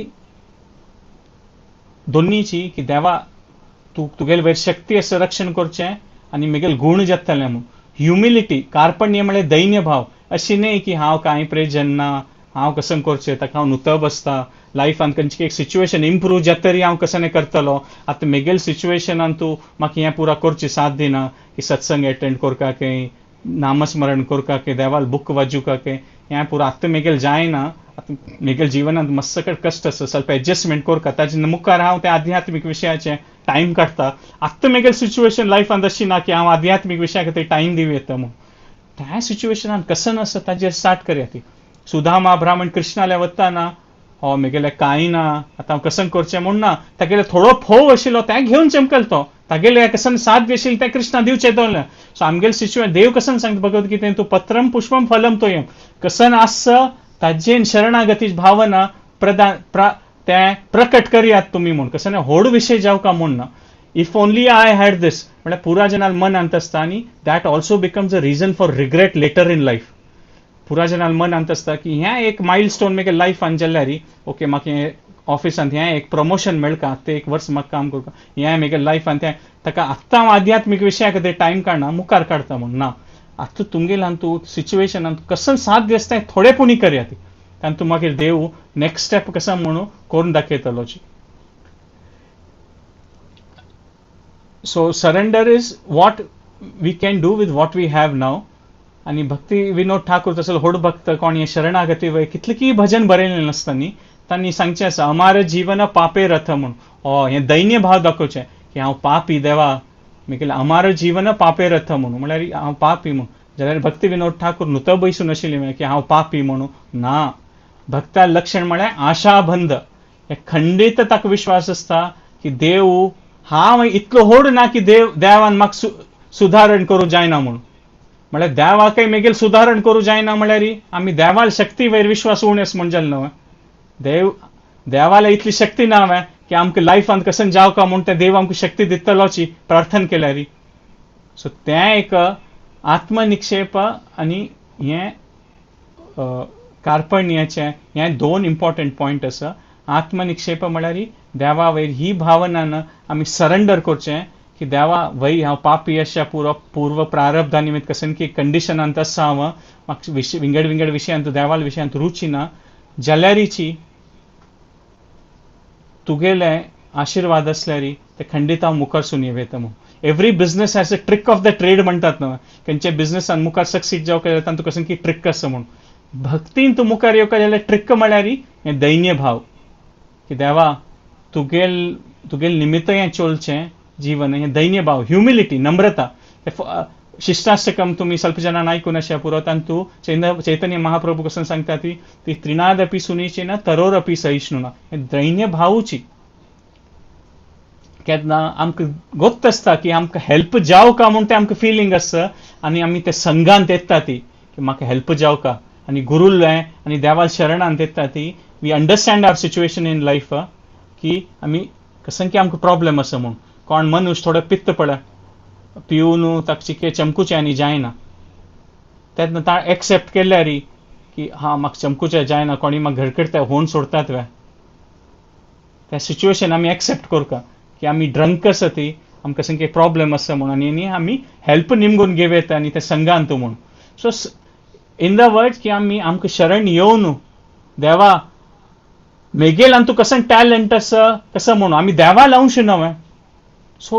A: दोन्नीची की देवा तूं तुगेले वयर शक्ती आसा रक्षण करचें आनी म्हगेले गूण जातले म्हूण. ह्युमिलिटी, कार्पण्य म्हळ्यार दैन्य भाव, अशी न्हय की हांव कांय प्रयोजन ना, हांव कसं करचें, ताका हांव नुतो बसता, लायफान खंयची एक सिच्युएशन इम्प्रूव जाता तरी हांव कसं करतलो, आतां म्हगेले सिच्युएशनान तूं म्हाका हें पुरा करचें साथ दिना की सत्संग एटेंड करका की नामस्मरण करका की देवाल बुक वाजूका की हें पुरा आतां म्हगेलें जायना, आतां म्हगेले जिवनांत मस्त कश्ट आसा, ಸ್ವಲ್ಪ एडजस्टमेंट करका, ताजे मुखार हांव त्या आध्यात्मीक विशयाचें टायम काडटा. आतां म्हगेले सिच्युएशन लायफांत अशी ना की हांव आध्यात्मीक विशया खातीर टायम दिवं येता म्हूण. त्या सिच्युएशनान कसं आसा ताजेर स्टार्ट करया ती. सुदामा ब्राह्मण कृष्णाल्या वताना हो म्हगेलें कांय ना, आतां हांव कसं करचें म्हूण ना, तागेलो थोडो फोव आशिल्लो तें घेवन चमकल तो, तागेलें कसन साथ आशिल्लें तें कृष्णा दिवचें दवरलें. सो आमगेलें सिच्युएशन देव कसन सांगता भगवद्गीतेन, तूं पत्रम पुष्पम फलम तोयम, कसन आसा ताजेन शरणागती भावना प्रदान तें प्रकट करयात तुमी म्हूण, कसं व्हड विशय जावका म्हूण ना. If only I had this म्हळ्यार पुरा जनाल मनांत आसता आनी that also becomes a reason for regret later in life. पुरा जनाल मनांत आसता की हें एक मायल स्टोन म्हगे लायफान जाल्यार ओके म्हाका हें ऑफिसांत हें एक प्रमोशन मेळका, आतां एक वर्स म्हाका काम करता, हें म्हगे लायफान तें ताका आत्तां हांव आध्यात्मीक विशया खातीर टायम काडना, मुखार काडटा म्हूण ना. आतां तुमगेल्यान तूं सिच्युएशनान कसं साथ आसता थोडे पुणी करया ती, तांतू मागीर देव नेक्स्ट स्टेप कसं म्हणून करून दाखयतलो. So surrender is what we can do with what we have now. आनी भक्ती विनोद ठाकूर तसो व्हड भक्त कोण हे शरणागती वय कितलें भजन बरयलें नासता न्ही, तांणी सांगचें आसा अमार जीवन पापे रथ म्हूण. हय, हें दैन्य भाव दाखोवचें की हांव पापी देवा, म्हगेलें अमार जीवन पापे रथ म्हणून, म्हळ्यार हांव पापी म्हूण. जाल्यार भक्ती विनोद ठाकूर नुतो बैसून आशिल्ली की हांव पापी म्हणून ना. भक्ता लक्षण म्हळ्यार आशाबंध, हे खंडीत ताका विश्वास आसता की देव हांव इतलो व्हड ना की देव देवान म्हाका सुदारण करूं जायना म्हणून. म्हळ्यार देवाकय म्हगेलें सुदारण करूं जायना म्हळ्यार आमी देवाल शक्ती वयर विश्वास उणेस म्हूण जालें न्हय. देव देवाला इतली शक्ती ना वे की आमकां लायफांत कसन जावका म्हूण तें देव आमकां शक्ती दितलोची प्रार्थना केल्यार. सो तें एक आत्मनिक्षेप आनी हें कार्पण्याचें हें दोन इम्पॉर्टंट पॉयंट आसा. आत्मनिक्षेप म्हळ्यार देवा वयर ही भावनान आमी सरेंडर करचें की देवा वय हांव पापी अशा पूर्व प्रारब्धा निमित्त कसन की कंडिशनांत आसा हांव, म्हाका विंगड विंगड विशयांत देवाल विशयांत रुची ना, जाल्यारीची तुगेले आशिर्वाद आसल्यार ते खंडीत हांव मुखार सून येता म्हूण. Every business has a trick of the trade म्हणटात न्हय, खंयच्या बिजनसान मुखार सक्सीड जावंक जाय तांतूं कसन की ट्रिक आसा म्हूण. भक्तीन तूं मुखार येवंक जाल्यार ट्रिक म्हळ्यार हें दैन्य भाव की देवा तुगेल तुगेल निमित्त हें चोलचें जीवन, हें दैन्य भाव, ह्युमिलिटी, नम्रता. शिष्टाष्टकम तुमी ಸ್ವಲ್ಪ जनान आयकून अशें पुरो, तांतू चैतन्य महाप्रभू कसं सांगता ती ती त्रिनादपी सुनीचेन तरोरपी सहिष्णुना, हें दैन्य भावूची. केन्ना आमकां गोत्त आसता की आमकां हेल्प जावका म्हूण तें आमकां फिलींग आसता आनी आमी ते संघांत येता ती की म्हाका हेल्प जावका आनी गुरुलें आनी देवाल शरणांत येता ती. We understand our situation in life की आमी कसं की आमकां प्रॉब्लेम आसा म्हूण. कोण मनुष्य थोडो पित्त पडा पिवन ताका चिके चमकुचें आनी जायना, तेन्ना ता एक्सेप्ट केल्यार की हा म्हाका चमकुचें जायना, कोणी म्हाका घडकडटा होवन सोडतात वे, त्या सिच्युएशन आमी एक्सेप्ट करता की आमी ड्रंक आसा ती, आमकां कसं प्रॉब्लेम आसा म्हणून आनी आमी हेल्प निमगून घेवं येता आनी ते संघांत म्हूण. सो इन the word की आमी आमकां शरण येवन देवा मेगेल आनी तूं कसं टॅलंट आसा कसं म्हणून आमी देवा लावंक न्हय. So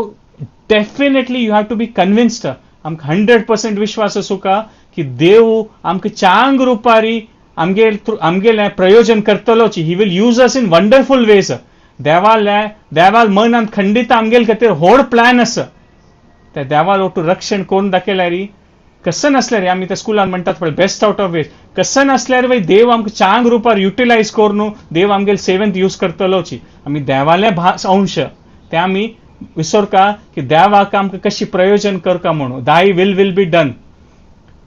A: definitely you have to be convinced, आमकां 100% विश्वास आसूका की देव आमकां चांग रुपारी आमगेल आमगेलें प्रयोजन करतलोच. He will use us in wonderful ways. देवाले देवाल मनांत खंडीत आमगेल खातीर व्हड प्लॅन आसा, त्या देवाल ओटू रक्षण करून दाखयल्यार कसं नासल्यार आमी त्या स्कुलान म्हणटात पळय बेस्ट आवट ऑफ वेस्ट, कसं नासल्यार वय देव आमकां चांग रुपार युटिलायज करून देव आमगेल सेवेंत यूज करतलोची. आमी देवाले अंश ते आमी विसरका की देवाक आमकां कशी प्रयोजन करका म्हणून. Thy will will be done.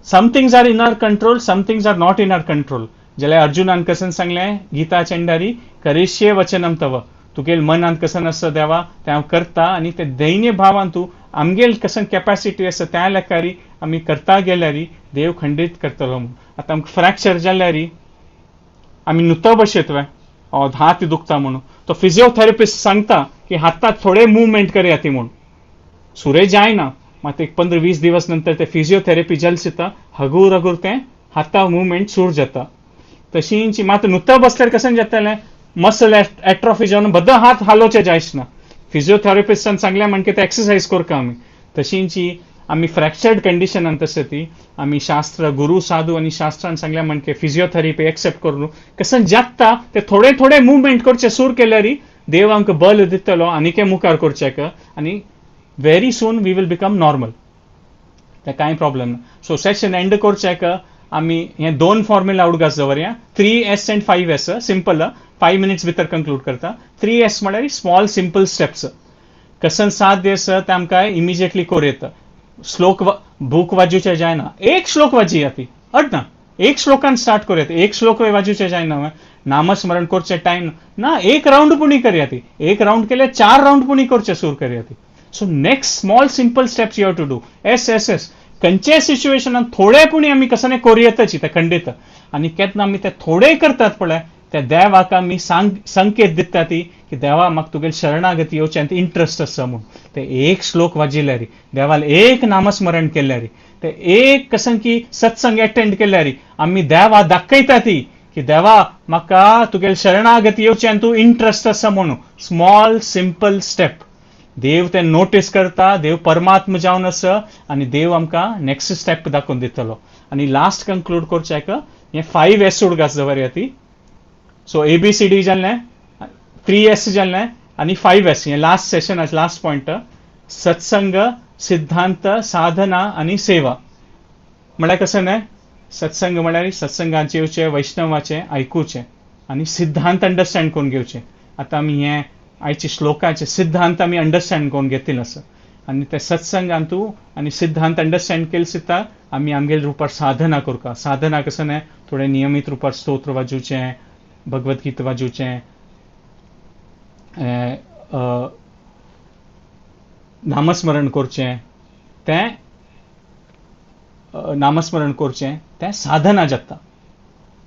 A: Some things are in our control, some things are not in our control. जाल्यार अर्जुनान कसन सांगलें गीता चंडारी, करिष्ये वचनम तव, तुगेल मनांत कसन आसा देवा तें हांव करता आनी ते दैन्य भावान तूं आमगेल कसन कॅपॅसिटी आसा त्या लेखारी आमी करता गेल्यारी देव खंडीत करतलो म्हूण. आतां आमकां फ्रॅक्चर जाल्यारी आमी नुतो बशेत वे हात दुखता म्हणून तो फिजियोथेरपिस्ट सांगता की हातात थोडे मुवमेंट करया ती म्हूण सुरे जायना मात एक 15-20 दिवस नंतर ते फिजियोथेरपी जाल दिता हगूर हगूर तें हाता मुवमेंट सूर जाता. तशींची मात नुतो बसल्यार कशें जातलें मसल एट्रॉफी जावन बद्द हात हालोवचे जायच ना. फिजियोथेरपिस्टान सांगलें म्हणके ते एक्सरसायज करता आमी. तशींची आमी फ्रॅक्चर्ड कंडिशनान तशें ती आमी शास्त्र गुरू साधू आनी शास्त्रान सांगलें म्हणके फिजियोथेरपी एक्सेप्ट करून कशें जाता ते थोडे थोडे मुवमेंट करचे सूर केल्यारी देव आमकां बल दितलो आनीक मुखार करचें आनी very soon we will become normal. ते कांय प्रॉब्लम ना. सो सेशन एंड करचें आमी हे 2 फॉर्म्युला उडगास दवरया 3S and 5S. Simple 5 minutes भितर कंक्लूड करता. 3S म्हळ्यार स्मॉल सिंपल स्टेप्स कसन साध्य आसा ते आमकां इमिजिएटली करूं येता. श्लोक बूक वाजूचे जायना, एक श्लोक वाजया ती अडना, एक श्लोकान स्टार्ट करूया ती, एक श्लोक वाजूचे जायना, नामस्मरण करचे टायम ना, एक रावंड पुणी करया ती, एक रावंड केल्यार 4 रावंड पुणी करचे सूर करया ती. So next small simple steps you have to do. S S S खंयच्याय सिच्युएशनान थोडे पुणी आमी कसने करूं येताची ते खंडीत आनी केन्ना आमी ते थोडे करतात पळय त्या देवाक आमी संकेत दिता ती की देवा म्हाका तुगेली शरणागती येवचें इंट्रस्ट आसा म्हूण. ते एक श्लोक वाजिल्यारी देवाल एक नामस्मरण केल्यारी ते एक कसन की सत्संग एटेंड केल्यारी आमी देवा दाखयता ती की देवा म्हाका तुगेली शरणागती येवचें तूं इंट्रस्ट आसा म्हणून. स्मॉल सिंपल स्टेप देव ते नोटीस करता, देव परमात्मा जावन आसा आनी देव आमकां नेक्स्ट स्टेप दाखोवन दितलो. आनी लास्ट कंक्लूड करचें हें 5S उडगास दवरया ती. सो ABCD जालें, 3S जालें आनी 5S हें लास्ट सेशन लास्ट पॉयंट. सत्संग सिद्धांत साधना आनी सेवा म्हळ्यार कशें न्हय सत्संग म्हळ्यार सत्संगाचें येवचें वैष्णवाचें आयकुचें आनी सिद्धांत अंडरस्टँड करून घेवचें. आतां आमी हें आयचे श्लोकाचे सिद्धांत आमी अंडरस्टँड करून घेतिल्ले आसा आनी ते सत्संगांतू आनी सिद्धांत अंडरस्टँड केले सुद्दां आमी आमगेले रुपार साधना करता. साधना कशें न्हय थोडें नियमीत रुपार स्तोत्र वाजोवचें, भगवद्गीता वाजोवचें, नामस्मरण करचें, तें नामस्मरण करचें तें साधना जाता.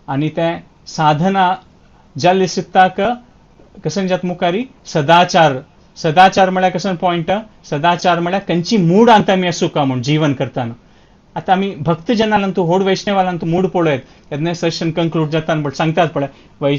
A: आनी तें साधना जाल्ले सिद्धाक कशें जाता मुखारी सदाचार. सदाचार म्हळ्यार कशें पॉयंट सदाचार म्हळ्यार खंयची मूड आमी आसूका म्हूण जीवन करतना. आतां आमी भक्तजनांतू होड वैष्णवालांतू मूड पळयत केन्नाय सेशन कंक्लूड जाता बट सांगतात पळय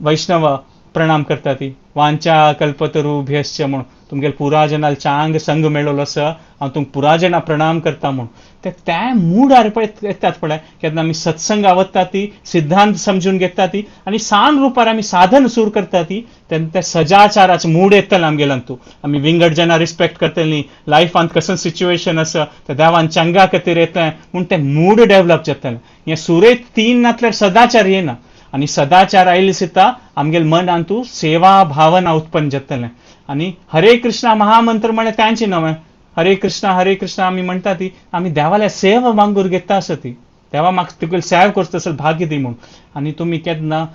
A: वैष्णव प्रणाम करता ती वांचा कल्पतरुभ्यश्च म्हूण तुमगेले पुरा जनाल चांग संग मेळोलो आसा हांव तुमकां पुरा जाणां प्रणाम करता म्हूण. ते त्या मुडार पळय येतात पळय केन्ना आमी सत्संग आवडटा ती सिद्धांत समजून घेता ती आनी सान रुपार आमी साधन सूर करता ती तेन्ना त्या सदाचाराचो मूड येतलो आमगेल्यान. आमी विंगड जाणां रिस्पेक्ट करतलीं, लायफांत कसं सिच्युएशन आसा त्या देवान चंगा खातीर येतलें म्हूण तें मूड डेवलप जातलें. हें सुरे 3 नातल्यार सदाचार येना आनी सदाचार आयले सुद्दां आमगेले मनांतू सेवा भावना उत्पन्न जातलें. आनी हरे कृष्णा महामंत्र म्हळ्यार तांचें नवें हरे कृष्णा हरे कृष्णा आमी म्हणटा ती आमी देवाल्या सेवा मांगूर घेता आसा ती देवा म्हाका तुगेली सेवा करता असल भाग्य दी म्हूण. आनी तुमी केन्ना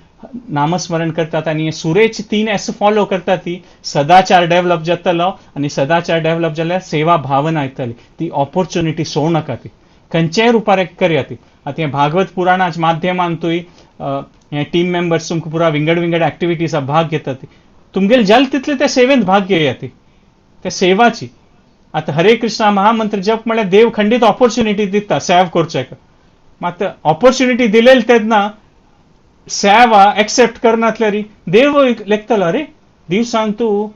A: नामस्मरण करतात आनी सुरेच 3S follow करता ती सदाचार डेवलप जातलो आनी सदाचार डेवलप जाल्यार सेवा भावना येतली. ती ऑपॉर्च्युनिटी सोडूं नाका ती खंयच्याय रुपार करया ती. आतां हें भागवत पुराणाच्या माध्यमांतूय हे टीम मेंबर्स तुमकां पुरा विंगड विंगड एक्टिविटीज भाग घेतात तुमगेले जाल तितले त्या सेवेंत भाग घेया ती त्या सेवाची. आतां हरे कृष्णा महामंत्र जप म्हळ्यार देव खंडीत ऑपॉर्च्युनिटी दिता सेव करचें मात ऑपॉर्च्युनिटी दिलेली तेन्ना सेवा एक्सेप्ट करनातल्यार देव लेखतलो अरे दिवसान तूं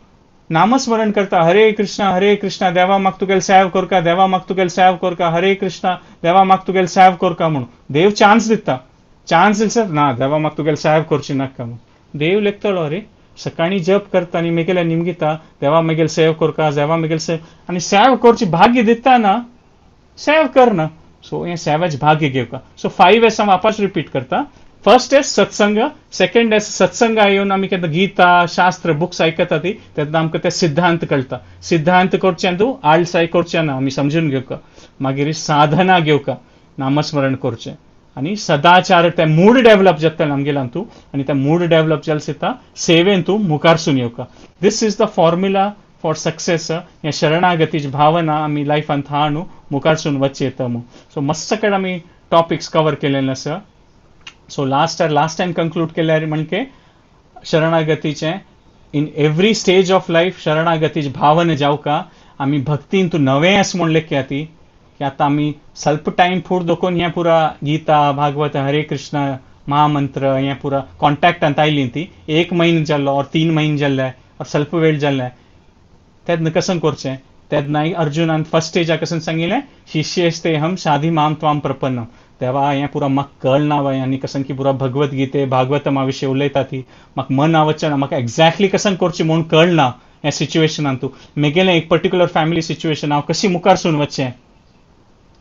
A: नामस्मरण करता हरे कृष्णा हरे कृष्णा देवा म्हाका तुगेले सेव करका, देवा म्हाका तुगेले सेव करका, हरे कृष्णा देवा म्हाका तुगेले सेव करका म्हूण देव चान्स दिता. चान्स दिसत ना देवा म्हाका तुगेले सेव करची नाका म्हूण देव लेखतलो अरे सकाळीं जप करता आनी मेगेल्या निमगिता देवा मेगेले सेव करका, देवा मेगेले सेव आनी सेव करची भाग्य दिता ना सेव करना. सो हें सेवाचें भाग्य घेवका. सो 5S हांव वापस रिपीट करता. फर्स्ट एस सत्संग, सेकंड एस सत्संगा येवन आमी केन्ना गीता शास्त्र बुक्स आयकता ती तेन्ना आमकां ते सिद्धांत कळटा. सिद्धांत करचें तूं आळसाय करचें ना आमी समजून घेवका. मागीर साधना घेवका नामस्मरण करचें आनी सदाचार ते मूड डेव्हलप जातले आमगेल्यान तूं आनी ते मूड डेव्हलप जाले सुद्दां सेवेन तूं मुखारसून येवका. This is the formula for success. हे शरणागतीची भावना आमी लायफांत हाणू मुखारसून वचचे येता म्हूण. सो मस्त कडेन आमी टॉपिक्स कवर केलेले आसा. सो लास्ट टायम कंक्लूड केल्यार म्हणजे शरणागतीचें in every stage of life शरणागतीची भावना जावका. आमी भक्तीन तूं नवें आसा म्हूण लेखया ती की आतां आमी स्वल्प टायम फूड दोकोन हें पुरा गीता भागवत हरे कृष्ण महामंत्र हें पुरा कॉन्टॅक्टांत आयली ती 1 म्हयनो जाल्लो ऑर 3 म्हयने जाल्ले ऑर स्वल्प वेळ जाल्ले तेन्ना कशें करचें. तेन्नाय अर्जुनान फर्स्ट स्टेजाक कशें सांगिल्लें शिष्यस्ते हम साधी माम त्वाम प्रपन्नम. तेवा हें पुरा म्हाका कळना वय आनी कशें की पुरा भगवद्गीते भागवतमा विशय उलयता ती म्हाका मन आवडचें ना, म्हाका एग्जॅक्टली कशें करचें म्हूण कळना ह्या सिच्युएशनान तूं मेगेलें एक पर्टिक्युलर फॅमिली सिच्युएशन हांव कशी मुखारसून वचचें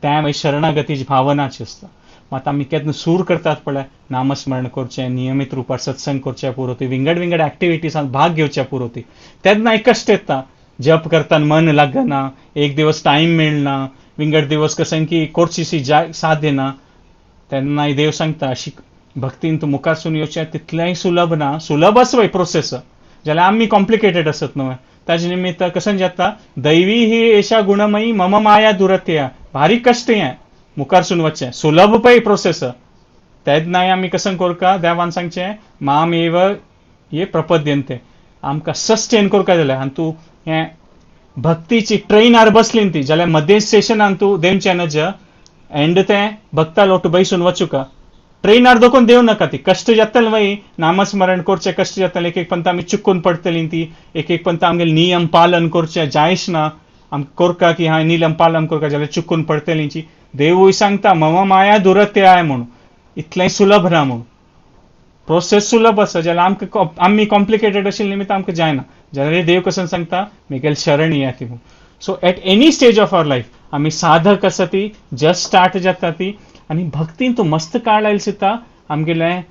A: तें मागीर शरणागतीची भावनाची आसता. मात आमी केन्ना सूर करतात पळय नामस्मरण करचें, नियमीत रुपार सत्संग करचें पुरो ती विंगड विंगड एक्टिविटीजांत भाग घेवचे पुरो ती तेन्ना एक कश्ट येता. जप करतना मन लागना, एक दिवस टायम मेळना, विंगड दिवस कशें की करची साध्य ना. तेन्नाय देव सांगता अशी भक्तीन तूं मुखारसून येवचें तितलेंय सुलभ ना. सुलभ आसा वय प्रोसेस जाल्यार आमी कॉम्प्लिकेटेड आसत न्हय. ताजे निमित्त कशें जाता दैवी ही एशा गुणमयी मम माया दुरत्यया. भारी कश्ट हें मुखारसून वचचें सुलभ पळय प्रोसेस. तेन्नाय आमी कशें करका देवान सांगचें मामेव हे प्रपद्यंते आमकां सस्टेन करका जाल्यार आनी तूं हें भक्तीची ट्रेनार बसली ती जाल्यार मदें स्टेशनान तूं देंवचें नज एंड तें भक्ता लोट बैसून वचुका. ट्रेनार दोकून देव नाका ती कश्ट जातले वय नामस्मरण करचें कश्ट जातलें. एक एक पंत आमी चुकून पडटली ती एक एक पंत आमगेले नियम पालन करचें जायच ना आमकां करका की हांवें नियम पालन करका जाल्यार चुकून पडटली. देवूय सांगता मम माया दुरत्यय म्हूण इतलें सुलभ ना म्हूण. प्रोसेस सुलभ आसा जाल्यार आमकां आमी कॉम्प्लिकेटेड आशिल्ले निमित्त आमकां जायना. जाल्यार देव कशें सांगता मेगेल शरण या ती म्हूण. So at any stage of our life आमी साधक आसा ती जस्ट स्टार्ट जाता ती आनी भक्तीन तूं मस्त काळ आयले सुद्दां आमगेलें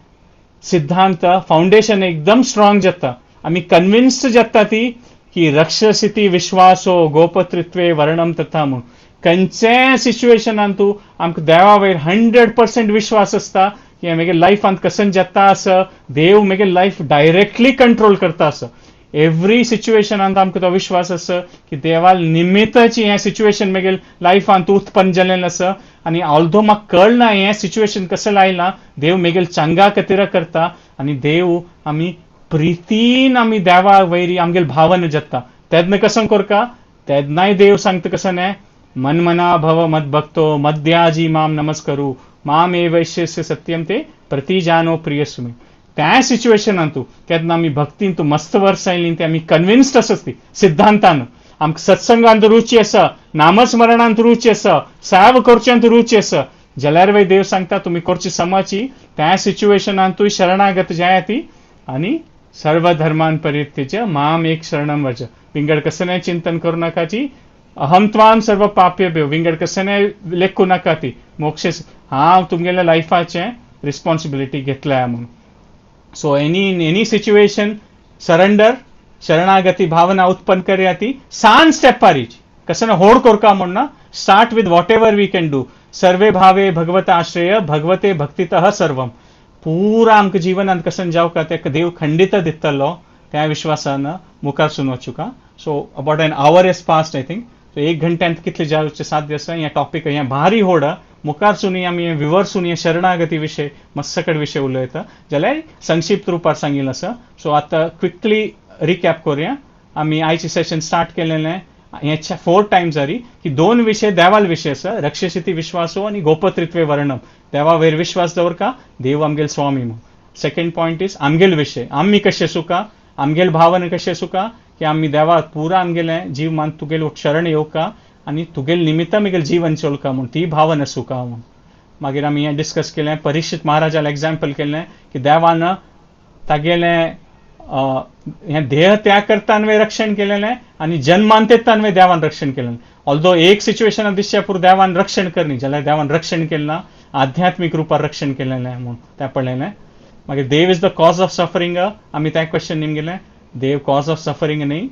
A: सिद्धांत फावंडेशन एकदम स्ट्रॉंग जाता. आमी कन्विन्स्ड जाता ती की रक्षसिती विश्वासो गोपतृत्वे वर्णम तथा म्हूण. खंयच्याय सिच्युएशनान तूं आमकां देवा वयर 100% विश्वास आसता की म्हगे लायफांत कशें जाता आसा देव म्हगे लायफ डायरेक्टली कंट्रोल करता आसा. एवरी सिच्युएशनांत आमकां तो विश्वास आसा की देवा निमित्ताची हें सिच्युएशन म्हगे लायफांत उत्पन्न जाल्लें आसा आनी ऑल्दो म्हाका कळना हें सिच्युएशन कशें लायलां देव मेगेल चांगा खातीर करता आनी देव आमी प्रितीन आमी देवा वयरी आमगेल भावना जाता. तेन्ना कशें करका तेन्नाय देव सांगता कशें न्हय मनमना भव मद्भक्तो मद्याजी माम नमस्करू माम एवैश्यस्य सत्यम ते प्रतिजानो प्रियस्मी. त्या सिच्युएशनान तूं केन्ना आमी भक्तीन तूं मस्त वर्स आयली ती आमी कन्विन्स्ड आसत ती सिद्धांतान आमकां सत्संगांत रुची आसा, नामस्मरणांत रुची आसा, सेव करच्यांत रुची आसा जाल्यार वय देव सांगता तुमी करची समाची त्या सिच्युएशनान तूं शरणागत जाय ती आनी सर्व धर्मान परित्यज्य माम एक शरणम व्रज. विंगड कसलें चिंतन करूं नाकाची अहम त्वाम सर्व पाप्यभ्यो विंगड कसलें लेखूं नाका ती मोक्ष हांव तुमगेल्या लायफाचें रिस्पॉन्सिबिलिटी घेतल्या म्हणून. So any in any situation surrender शरणागती भावना उत्पन्न करया ती सान स्टेपारीची कशें होड करका म्हूण ना. Start with whatever we can do. सर्वे भावे भगवत आश्रय भगवते भक्तितः सर्वम. पुरा आमकां जिवनांत कशें जावका तेका देव खंडित दितलो त्या विश्वासान मुखारसून वचुका. So about an hour is past I think. So 1 घंट्यांत कितले जावचें साध्य आसा हें टॉपीक हें भारी होड मुखारसून आमी विवर्सून हे शरणागती विशय मस्सकड विशय उलयता जाल्यार संक्षिप्त रुपार सांगिल्लें आसा. सो आतां क्विकली रिकॅप करुया. आमी आयचें सेशन स्टार्ट केलेलें हें 4 टायम्स जाली की 2 विशय देवाल विशय आसा रक्षसिती विश्वासो आनी गोपतृत्वे वर्णम. देवा वयर विश्वास दवरका देव आमगेल स्वामी म्हूण. सेकंड पॉयंट is आमगेल विशय आमी कशें सुका आमगेल भावना कशें सुका की आमी देवा पुरा आमगेलें जीवमान तुगेल शरण येवका आनी तुगेल निमित्त म्हगेल जीवन चलका म्हूण ती भावना सुका म्हूण. मागीर आमी हें डिस्कस केलें परीक्षित महाराजाल एग्जाम्पल केलें की देवान तागेलें हें देह त्याग करतानवे रक्षण केलेलें आनी जन्मांतेतानवे देवान रक्षण केलें. ऑल्दो एक सिच्युएशनान दिसचें पूण देवान रक्षण करनी जाल्यार देवान रक्षण केलें ना आध्यात्मीक रुपार रक्षण केलेलें म्हूण तें पळयलें. मागीर देव is the cause of suffering आमी तें क्वेश्चन निमगेलें. देव कॉज ऑफ सफरींग न्ही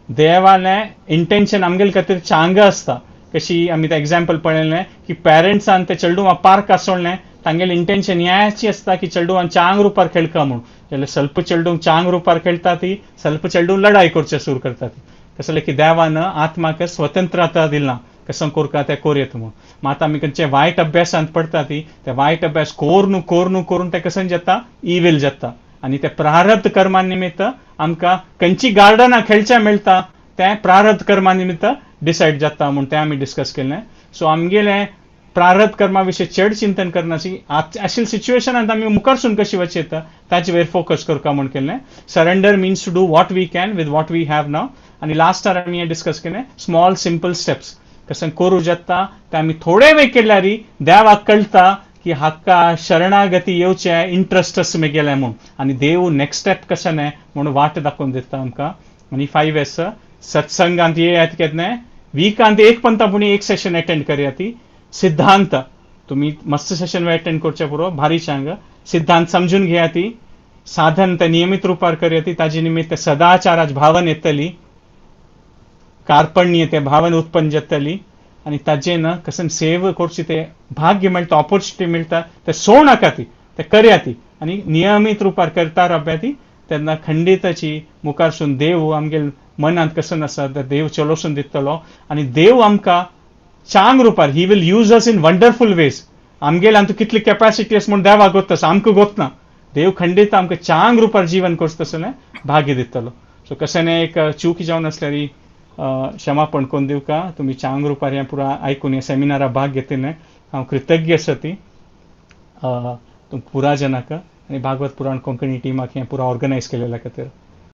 A: देवालें इंटेन्शन आमगेले खातीर चांग आसता. कशी आमी तें एग्जाम्पल पळयलें की पेरंट्सान ते चेडूं पार्क आसोळ्ळें तांगेलें इंटेन्शन ह्याची आसता की चेडवान चांग रुपार खेळका म्हूण. जाल्यार सल्प चेडूंक चांग रुपार खेळटा ती, सल्प चेडूं लढाई करचे सुरू करता ती. कसलें की देवान आत्माक स्वतंत्रता दिला, कसं कोरका ते कोरयेत म्हूण. मात आमी खंयचे वायट अभ्यासांत पडटा ती, ते वायट अभ्यास कोरून कोरून करून ते कसं जाता, इवील जाता. आनी ते प्रारब्ध कर्मा निमित्त आमकां खंयची गार्डनां खेळचें मेळटा तें प्रारब्ध कर्मा निमित्त डिसायड जाता म्हूण तें आमी डिस्कस केलें. सो आमगेलें प्रारब्ध कर्मा विशीं चड चिंतन करनाची आशिल्ल्या सिच्युएशनांत आमी मुखारसून कशी वचयता ताचे वयर फोकस करता म्हूण केलें. Surrender means to do what we can with what we have now. आनी लास्टार आमी हें डिस्कस केलें, स्मॉल सिंपल स्टेप्स कशें करूं जाता तें आमी थोडे वेळ केल्यार देवाक कळटा की हाका शरणागती येवचें इंट्रस्ट आसा मेगेलें म्हूण, आनी देव नेक्स्ट स्टेप कशें न्हय म्हूण वाट दाखोवन दिता आमकां. आनी 5 एस सत्संगांत येयात केन्ना विकांत एक पंता पुणी एक सेशन अटेंड करया ती सिद्धांत तुमी मस्त सेशन अटेंड करचे पुरो भारी चांग सिद्धांत समजून घेया ती साधन ते नियमित रुपार करया ती ताजे निमित्त सदाचाराच भावन येतली, कार्पण्य ते भावन उत्पन्न जातली आनी ताजे न कसन सेव करची ते भाग्य मेळटा, ऑपॉर्च्युनिटी मेळटा ते सोडनाका ती ते करया ती आनी नियमित रुपार करता राबया ती तेन्ना खंडिताची मुखारसून देव आमगेल मनांत कसन आसा ते देव चलोसून दितलो आनी देव आमकां चांग रुपार he will use us in wonderful ways. आमगेल आमकां कितली कॅपॅसिटी आसा म्हूण देवाक गोत आसा, आमकां गोत ना. देव खंडीत आमकां चांग रुपार जीवन करता तसलें भाग्य दितलो. सो कशें न्हय एक चूक जावन आसल्यार क्षमापण करून दिवका. तुमी चांग रुपार हें पुरा आयकून ह्या सेमिनारा भाग घेतिल्लें हांव कृतज्ञ आसा ती तुमकां पुरा जनाक आनी भागवत पुराण कोंकणी टिमाक हें पुरा ऑर्गनायज केलेल्या खातीर.